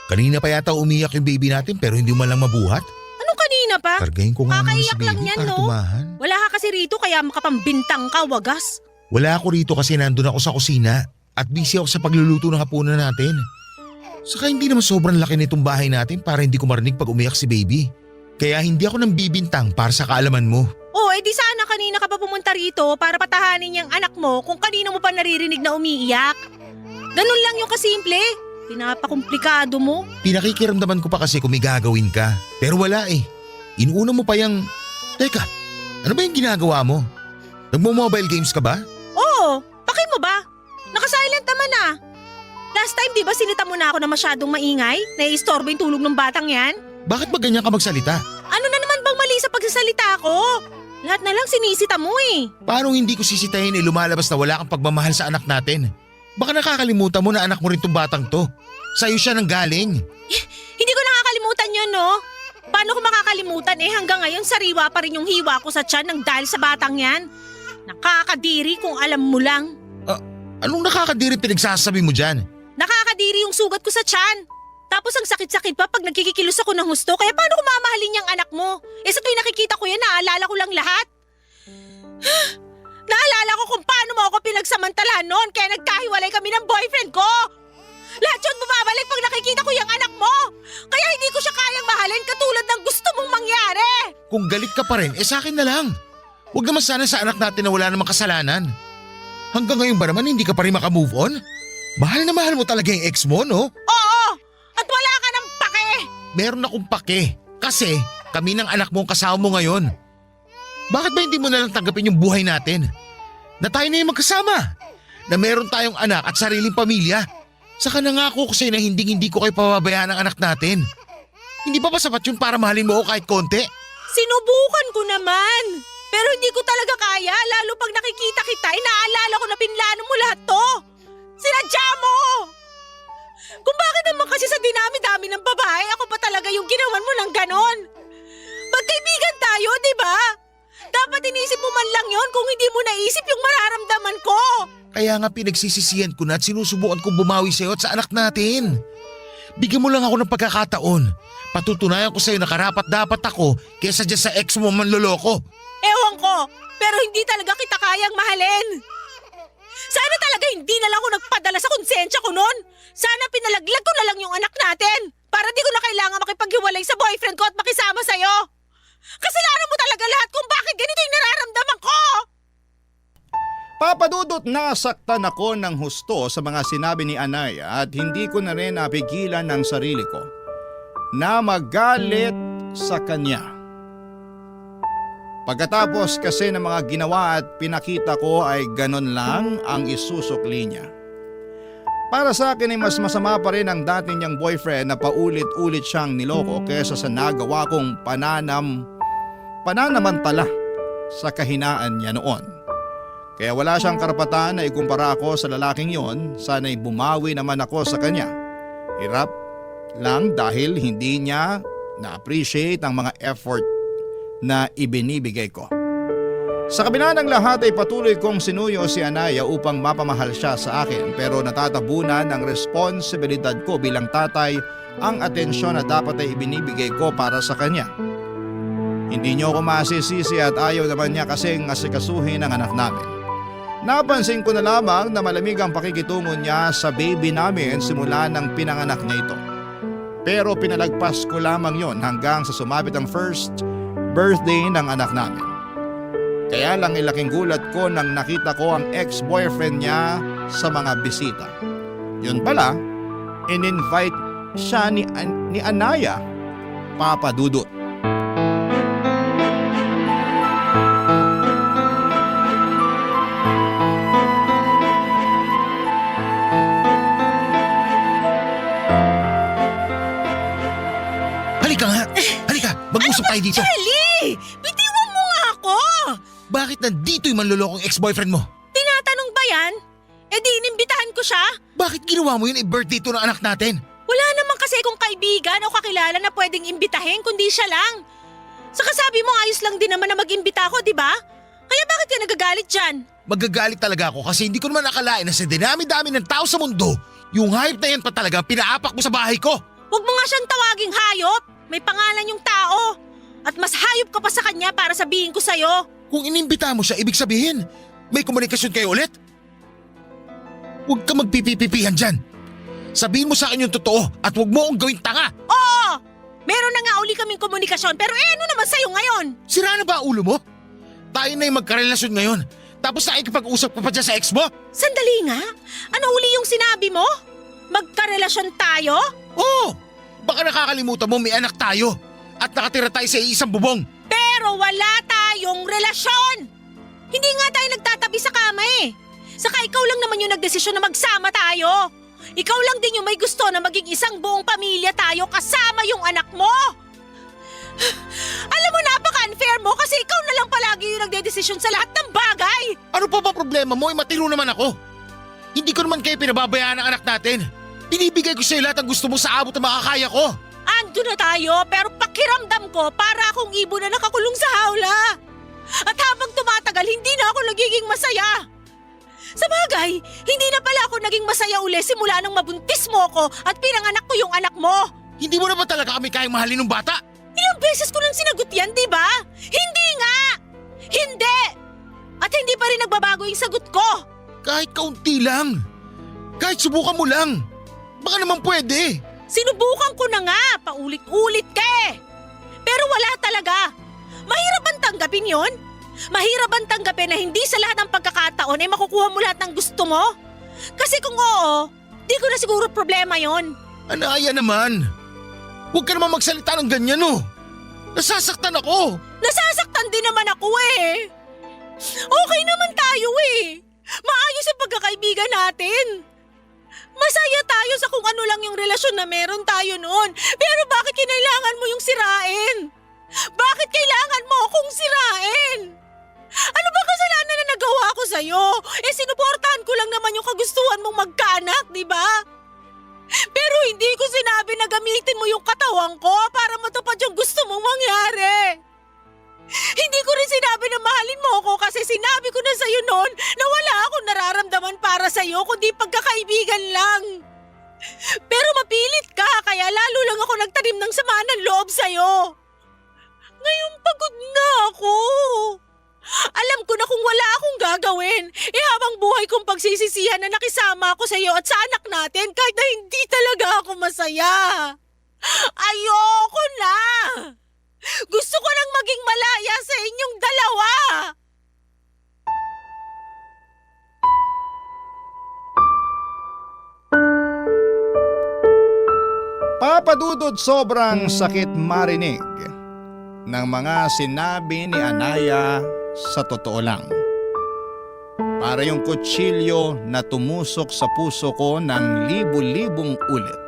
Kanina pa yata umiyak yung baby natin pero hindi man lang mabuhat. Anong kanina pa? Kargahin ko nga muna si Kakaiyak lang baby yan, para no? tumahan. Wala ka kasi rito kaya makapambintang ka, wagas. Wala ako rito kasi nandun ako sa kusina at busy ako sa pagluluto ng hapunan natin. Saka hindi naman sobrang laki nitong bahay natin para hindi ko marinig pag umiyak si baby. Kaya hindi ako nang bibintang para sa kaalaman mo. Oh, edi sana kanina ka pa pumunta rito para patahanin yung anak mo kung kanino mo pa naririnig na umiiyak. Ganun lang yung kasimple. Pinapakomplikado mo. Pinakikiramdaman ko pa kasi kung may gagawin ka. Pero wala eh. Inuuna mo pa yung… Teka, ano ba yung ginagawa mo? Nagmo-mobile games ka ba? Oo, pakay mo ba? Nakasilent naman ah. Last time di ba sinita mo na ako na masyadong maingay? Naiistorbo yung tulog ng batang yan? Bakit ba ganyan ka magsalita? Ano na naman bang mali sa pagsasalita ko? Lahat na lang sinisita mo eh. Paano hindi ko sisitahin lumalabas na wala kang pagmamahal sa anak natin? Baka nakakalimutan mo na anak mo rin tong batang to. Sa'yo siya nang galing. Hindi ko nakakalimutan yun, no? Paano ko makakalimutan hanggang ngayon sariwa pa rin yung hiwa ko sa tiyan ng dahil sa batang yan? Nakakadiri kung alam mo lang. Anong nakakadiri pinagsasabi mo dyan? Nakakadiri yung sugat ko sa tiyan. Tapos ang sakit-sakit pa pag nagkikikilos ako ng husto. Kaya paano ko mamahalin yung anak mo? Sa tuwing nakikita ko yan, naaalala ko lang lahat. Naalala ko kung paano mo ako pinagsamantalahan noon kaya nagkahiwalay kami ng boyfriend ko. Lahat yun bumabalik pag nakikita ko yung anak mo. Kaya hindi ko siya kayang mahalin katulad ng gusto mong mangyari. Kung galit ka pa rin, sa akin na lang. Huwag naman sana sa anak natin na wala namang kasalanan. Hanggang ngayon ba naman hindi ka pa rin makamove on? Mahal na mahal mo talaga yung ex mo, no? Oo! At wala ka ng pake! Meron akong pake. Kasi kami ng anak mo ang kasama mo ngayon. Bakit ba hindi mo na lang tanggapin yung buhay natin? Na tayo na yung magkasama. Na meron tayong anak at sariling pamilya. Saka nangako ko sa'yo na hindi ko kayo pababayaan ng anak natin. Hindi ba sapat yun para mahalin mo ako kahit konti? Sinubukan ko naman. Pero hindi ko talaga kaya, lalo pag nakikita kita, inaalala ko na pinlano mo lahat to. Sinadya mo! Kung bakit naman kasi sa dinami-dami ng babae, ako pa talaga yung ginawan mo ng ganon. Magkaibigan tayo, di ba? Dapat inisip mo man lang yon kung hindi mo naisip yung mararamdaman ko. Kaya nga pinagsisisihan ko na at sinusubukan kong bumawi sa'yo at sa anak natin. Bigyan mo lang ako ng pagkakataon. Patutunayan ko sa'yo na karapat dapat ako kesa dyan sa ex mo manloloko. Ewan ko, pero hindi talaga kita kayang mahalin. Sana talaga hindi na lang ako nagpadala sa konsensya ko noon. Sana pinalaglag ko na lang yung anak natin para di ko na kailangan makipaghiwalay sa boyfriend ko at makisama sa'yo. Kasalanan mo talaga lahat kung bakit ganito yung nararamdaman ko. Papadudot, nasaktan ako ng husto sa mga sinabi ni Anaya at hindi ko na rin napigilan ang sarili ko na magalit sa kanya. Pagkatapos kasi ng mga ginawa at pinakita ko ay ganon lang ang isusukli niya. Para sa akin ay mas masama pa rin ang dati niyang boyfriend na paulit-ulit siyang niloko kesa sa nagawa kong pananamantala sa kahinaan niya noon. Kaya wala siyang karapatan na ikumpara ako sa lalaking yon, sana'y bumawi naman ako sa kanya. Hirap lang dahil hindi niya na-appreciate ang mga effort na ibinibigay ko. Sa kabila ng lahat ay patuloy kong sinuyo si Anaya upang mapamahal siya sa akin pero natatabunan ng responsibilidad ko bilang tatay ang atensyon na dapat ay ibinibigay ko para sa kanya. Hindi niyo ako masisisi at ayaw naman niya kasing asikasuhin ang anak namin. Napansin ko na lamang na malamig ang pakikitungo niya sa baby namin simula ng pinanganak niya ito. Pero pinalagpas ko lamang yon hanggang sa sumapit ang first birthday ng anak namin. Kaya lang ilaking gulat ko nang nakita ko ang ex-boyfriend niya sa mga bisita. Yun pala, in-invite siya ni Anaya, Papa Dudut. Halika, mag-usap tayo dito. Charlie! Bitiwan mo nga ako! Bakit nandito yung manlolokong ex-boyfriend mo? Tinatanong ba yan? Di inimbitahan ko siya? Bakit ginawa mo yun birthday to ng anak natin? Wala naman kasi kung kaibigan o kakilala na pwedeng imbitahin kundi siya lang. Saka sabi mo ayos lang din naman na mag-imbita ako, di ba? Kaya bakit ka nagagalit dyan? Magagalit talaga ako kasi hindi ko naman nakalain na sa dinami-dami ng tao sa mundo, yung hype na yan pa talaga pinaapak mo sa bahay ko. Huwag mo nga siyang tawaging hayop. May pangalan yung tao. At mas hayop ka pa sa kanya para sabihin ko sa'yo. Kung inimbita mo siya, ibig sabihin, may komunikasyon kayo ulit? Huwag ka magpipipipihan dyan. Sabihin mo sa akin yung totoo at huwag mo akong gawing tanga. Oo! Meron na nga uli kaming komunikasyon pero ano naman sa'yo ngayon? Sira na ba ang ulo mo? Tayo na yung magkarelasyon ngayon. Tapos nakikipag-usap ka pa dyan sa ex mo? Sandali nga. Ano uli yung sinabi mo? Magkarelasyon tayo? Oo! Baka nakakalimutan mo may anak tayo at nakatira tayo sa isang bubong. Pero wala tayong relasyon! Hindi nga tayo nagtatabi sa kama eh. Saka ikaw lang naman yung nagdesisyon na magsama tayo. Ikaw lang din yung may gusto na maging isang buong pamilya tayo kasama yung anak mo. Alam mo, napaka-unfair mo kasi ikaw na lang palagi yung nagdedesisyon sa lahat ng bagay. Ano pa ba problema mo? Matino naman ako. Hindi ko naman kayo pinababayaan ng anak natin. Binibigay ko sa'yo lahat ang gusto mo sa abot na makakaya ko. Ando na tayo pero pakiramdam ko para akong ibon na nakakulong sa hawla. At habang tumatagal, hindi na ako nagiging masaya. Sa bagay, hindi na pala ako naging masaya uli simula nang mabuntis mo ko at pinanganak ko yung anak mo. Hindi mo naman talaga kami kayang mahalin ng bata. Ilang beses ko nang sinagot yan, di ba? Hindi nga! Hindi! At hindi pa rin nagbabago yung sagot ko. Kahit kaunti lang. Kahit subukan mo lang. Baka naman pwede. Sinubukan ko na nga, paulit-ulit ka eh. Pero wala talaga. Mahirap bang tanggapin yon? Mahirap bang tanggapin na hindi sa lahat ng pagkakataon ay makukuha mo lahat ng gusto mo? Kasi kung oo, di ko na siguro problema yon. Anaya naman. Huwag ka naman magsalita ng ganyan oh. Nasasaktan ako. Nasasaktan din naman ako eh. Okay naman tayo eh. Maayos ang pagkakaibigan natin. Masaya tayo sa kung ano lang yung relasyon na meron tayo noon. Pero bakit kinailangan mo yung sirain? Bakit kailangan mo akong sirain? Ano ba kasalanan na nagawa ko sa'yo? Sinuportahan ko lang naman yung kagustuhan mong magkaanak, di ba? Pero hindi ko sinabi na gamitin mo yung katawan ko para matupad yung gusto mong mangyari. Hindi ko rin sinabi na mahalin mo ako kasi sinabi ko na sa'yo noon na wala akong nararamdaman para sa'yo kundi pagkakaibigan lang. Pero mapilit ka kaya lalo lang ako nagtanim ng samaan ng loob sa'yo. Ngayon pagod na ako. Alam ko na kung wala akong gagawin, habang buhay kong pagsisisihan na nakisama ako sa iyo at sa anak natin kahit na hindi talaga ako masaya. Ayoko na! Gusto ko lang maging malaya sa inyong dalawa! Papadudod sobrang sakit marinig ng mga sinabi ni Anaya sa totoo lang. Para yung kutsilyo na tumusok sa puso ko ng libu-libong ulit.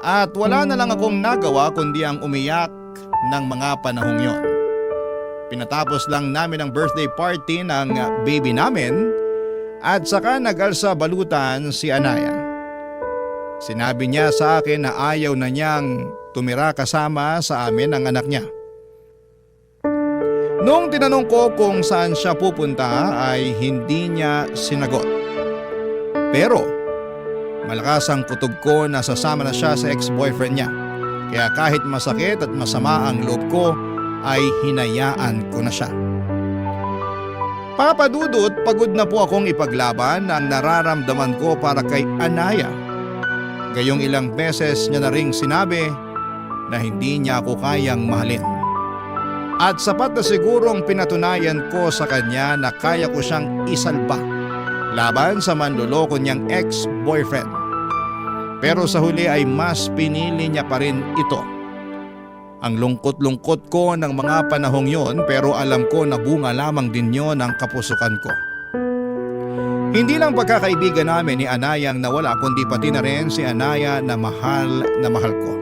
At wala na lang akong nagawa kundi ang umiyak ng mga panahong yon. Pinatapos lang namin ang birthday party ng baby namin at saka nagalsa balutan si Anaya. Sinabi niya sa akin na ayaw na niyang tumira kasama sa amin ang anak niya. Noong tinanong ko kung saan siya pupunta ay hindi niya sinagot. Pero malakas ang kutob ko na sasama na siya sa ex-boyfriend niya. Kaya kahit masakit at masama ang loob ko ay hinayaan ko na siya. Papadudot, pagod na po akong ipaglaban ang nararamdaman ko para kay Anaya. Gayong ilang beses niya na ring sinabi na hindi niya ako kayang mahalin. At sapat na sigurong pinatunayan ko sa kanya na kaya ko siyang isalba laban sa manloloko niyang ex-boyfriend. Pero sa huli ay mas pinili niya pa rin ito. Ang lungkot-lungkot ko ng mga panahong yon pero alam ko na bunga lamang din yon ang kapusukan ko. Hindi lang pagkakaibigan namin ni Anaya ang nawala kundi pati na rin si Anaya na mahal ko.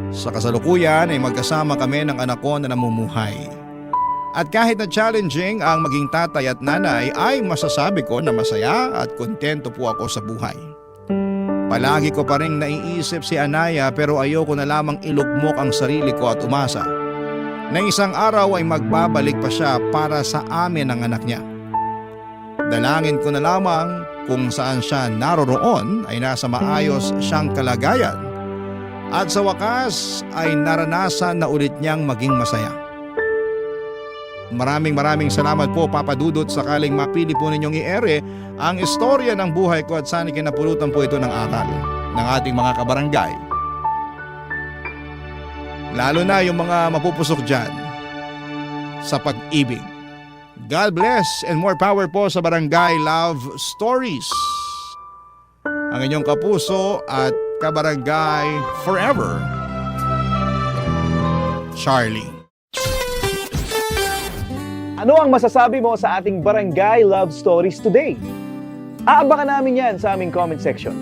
Sa kasalukuyan ay magkasama kami ng anak ko na namumuhay. At kahit na challenging ang maging tatay at nanay ay masasabi ko na masaya at kontento po ako sa buhay. Palagi ko pa rin naiisip si Anaya pero ayoko na lamang ilugmok ang sarili ko at umasa na isang araw ay magbabalik pa siya para sa amin ang anak niya. Dalangin ko na lamang kung saan siya naroroon ay nasa maayos siyang kalagayan at sa wakas ay naranasan na ulit niyang maging masaya. Maraming salamat po Papa Dudut sakaling mapili po ninyong i-ere ang istorya ng buhay ko at sana kinapulutan po ito ng aral ng ating mga kabarangay. Lalo na yung mga mapupusok dyan sa pag-ibig. God bless and more power po sa Barangay Love Stories. Ang inyong kapuso at kabarangay forever, Charlie. Ano ang masasabi mo sa ating Barangay Love Stories today? Aabangan namin yan sa aming comment section.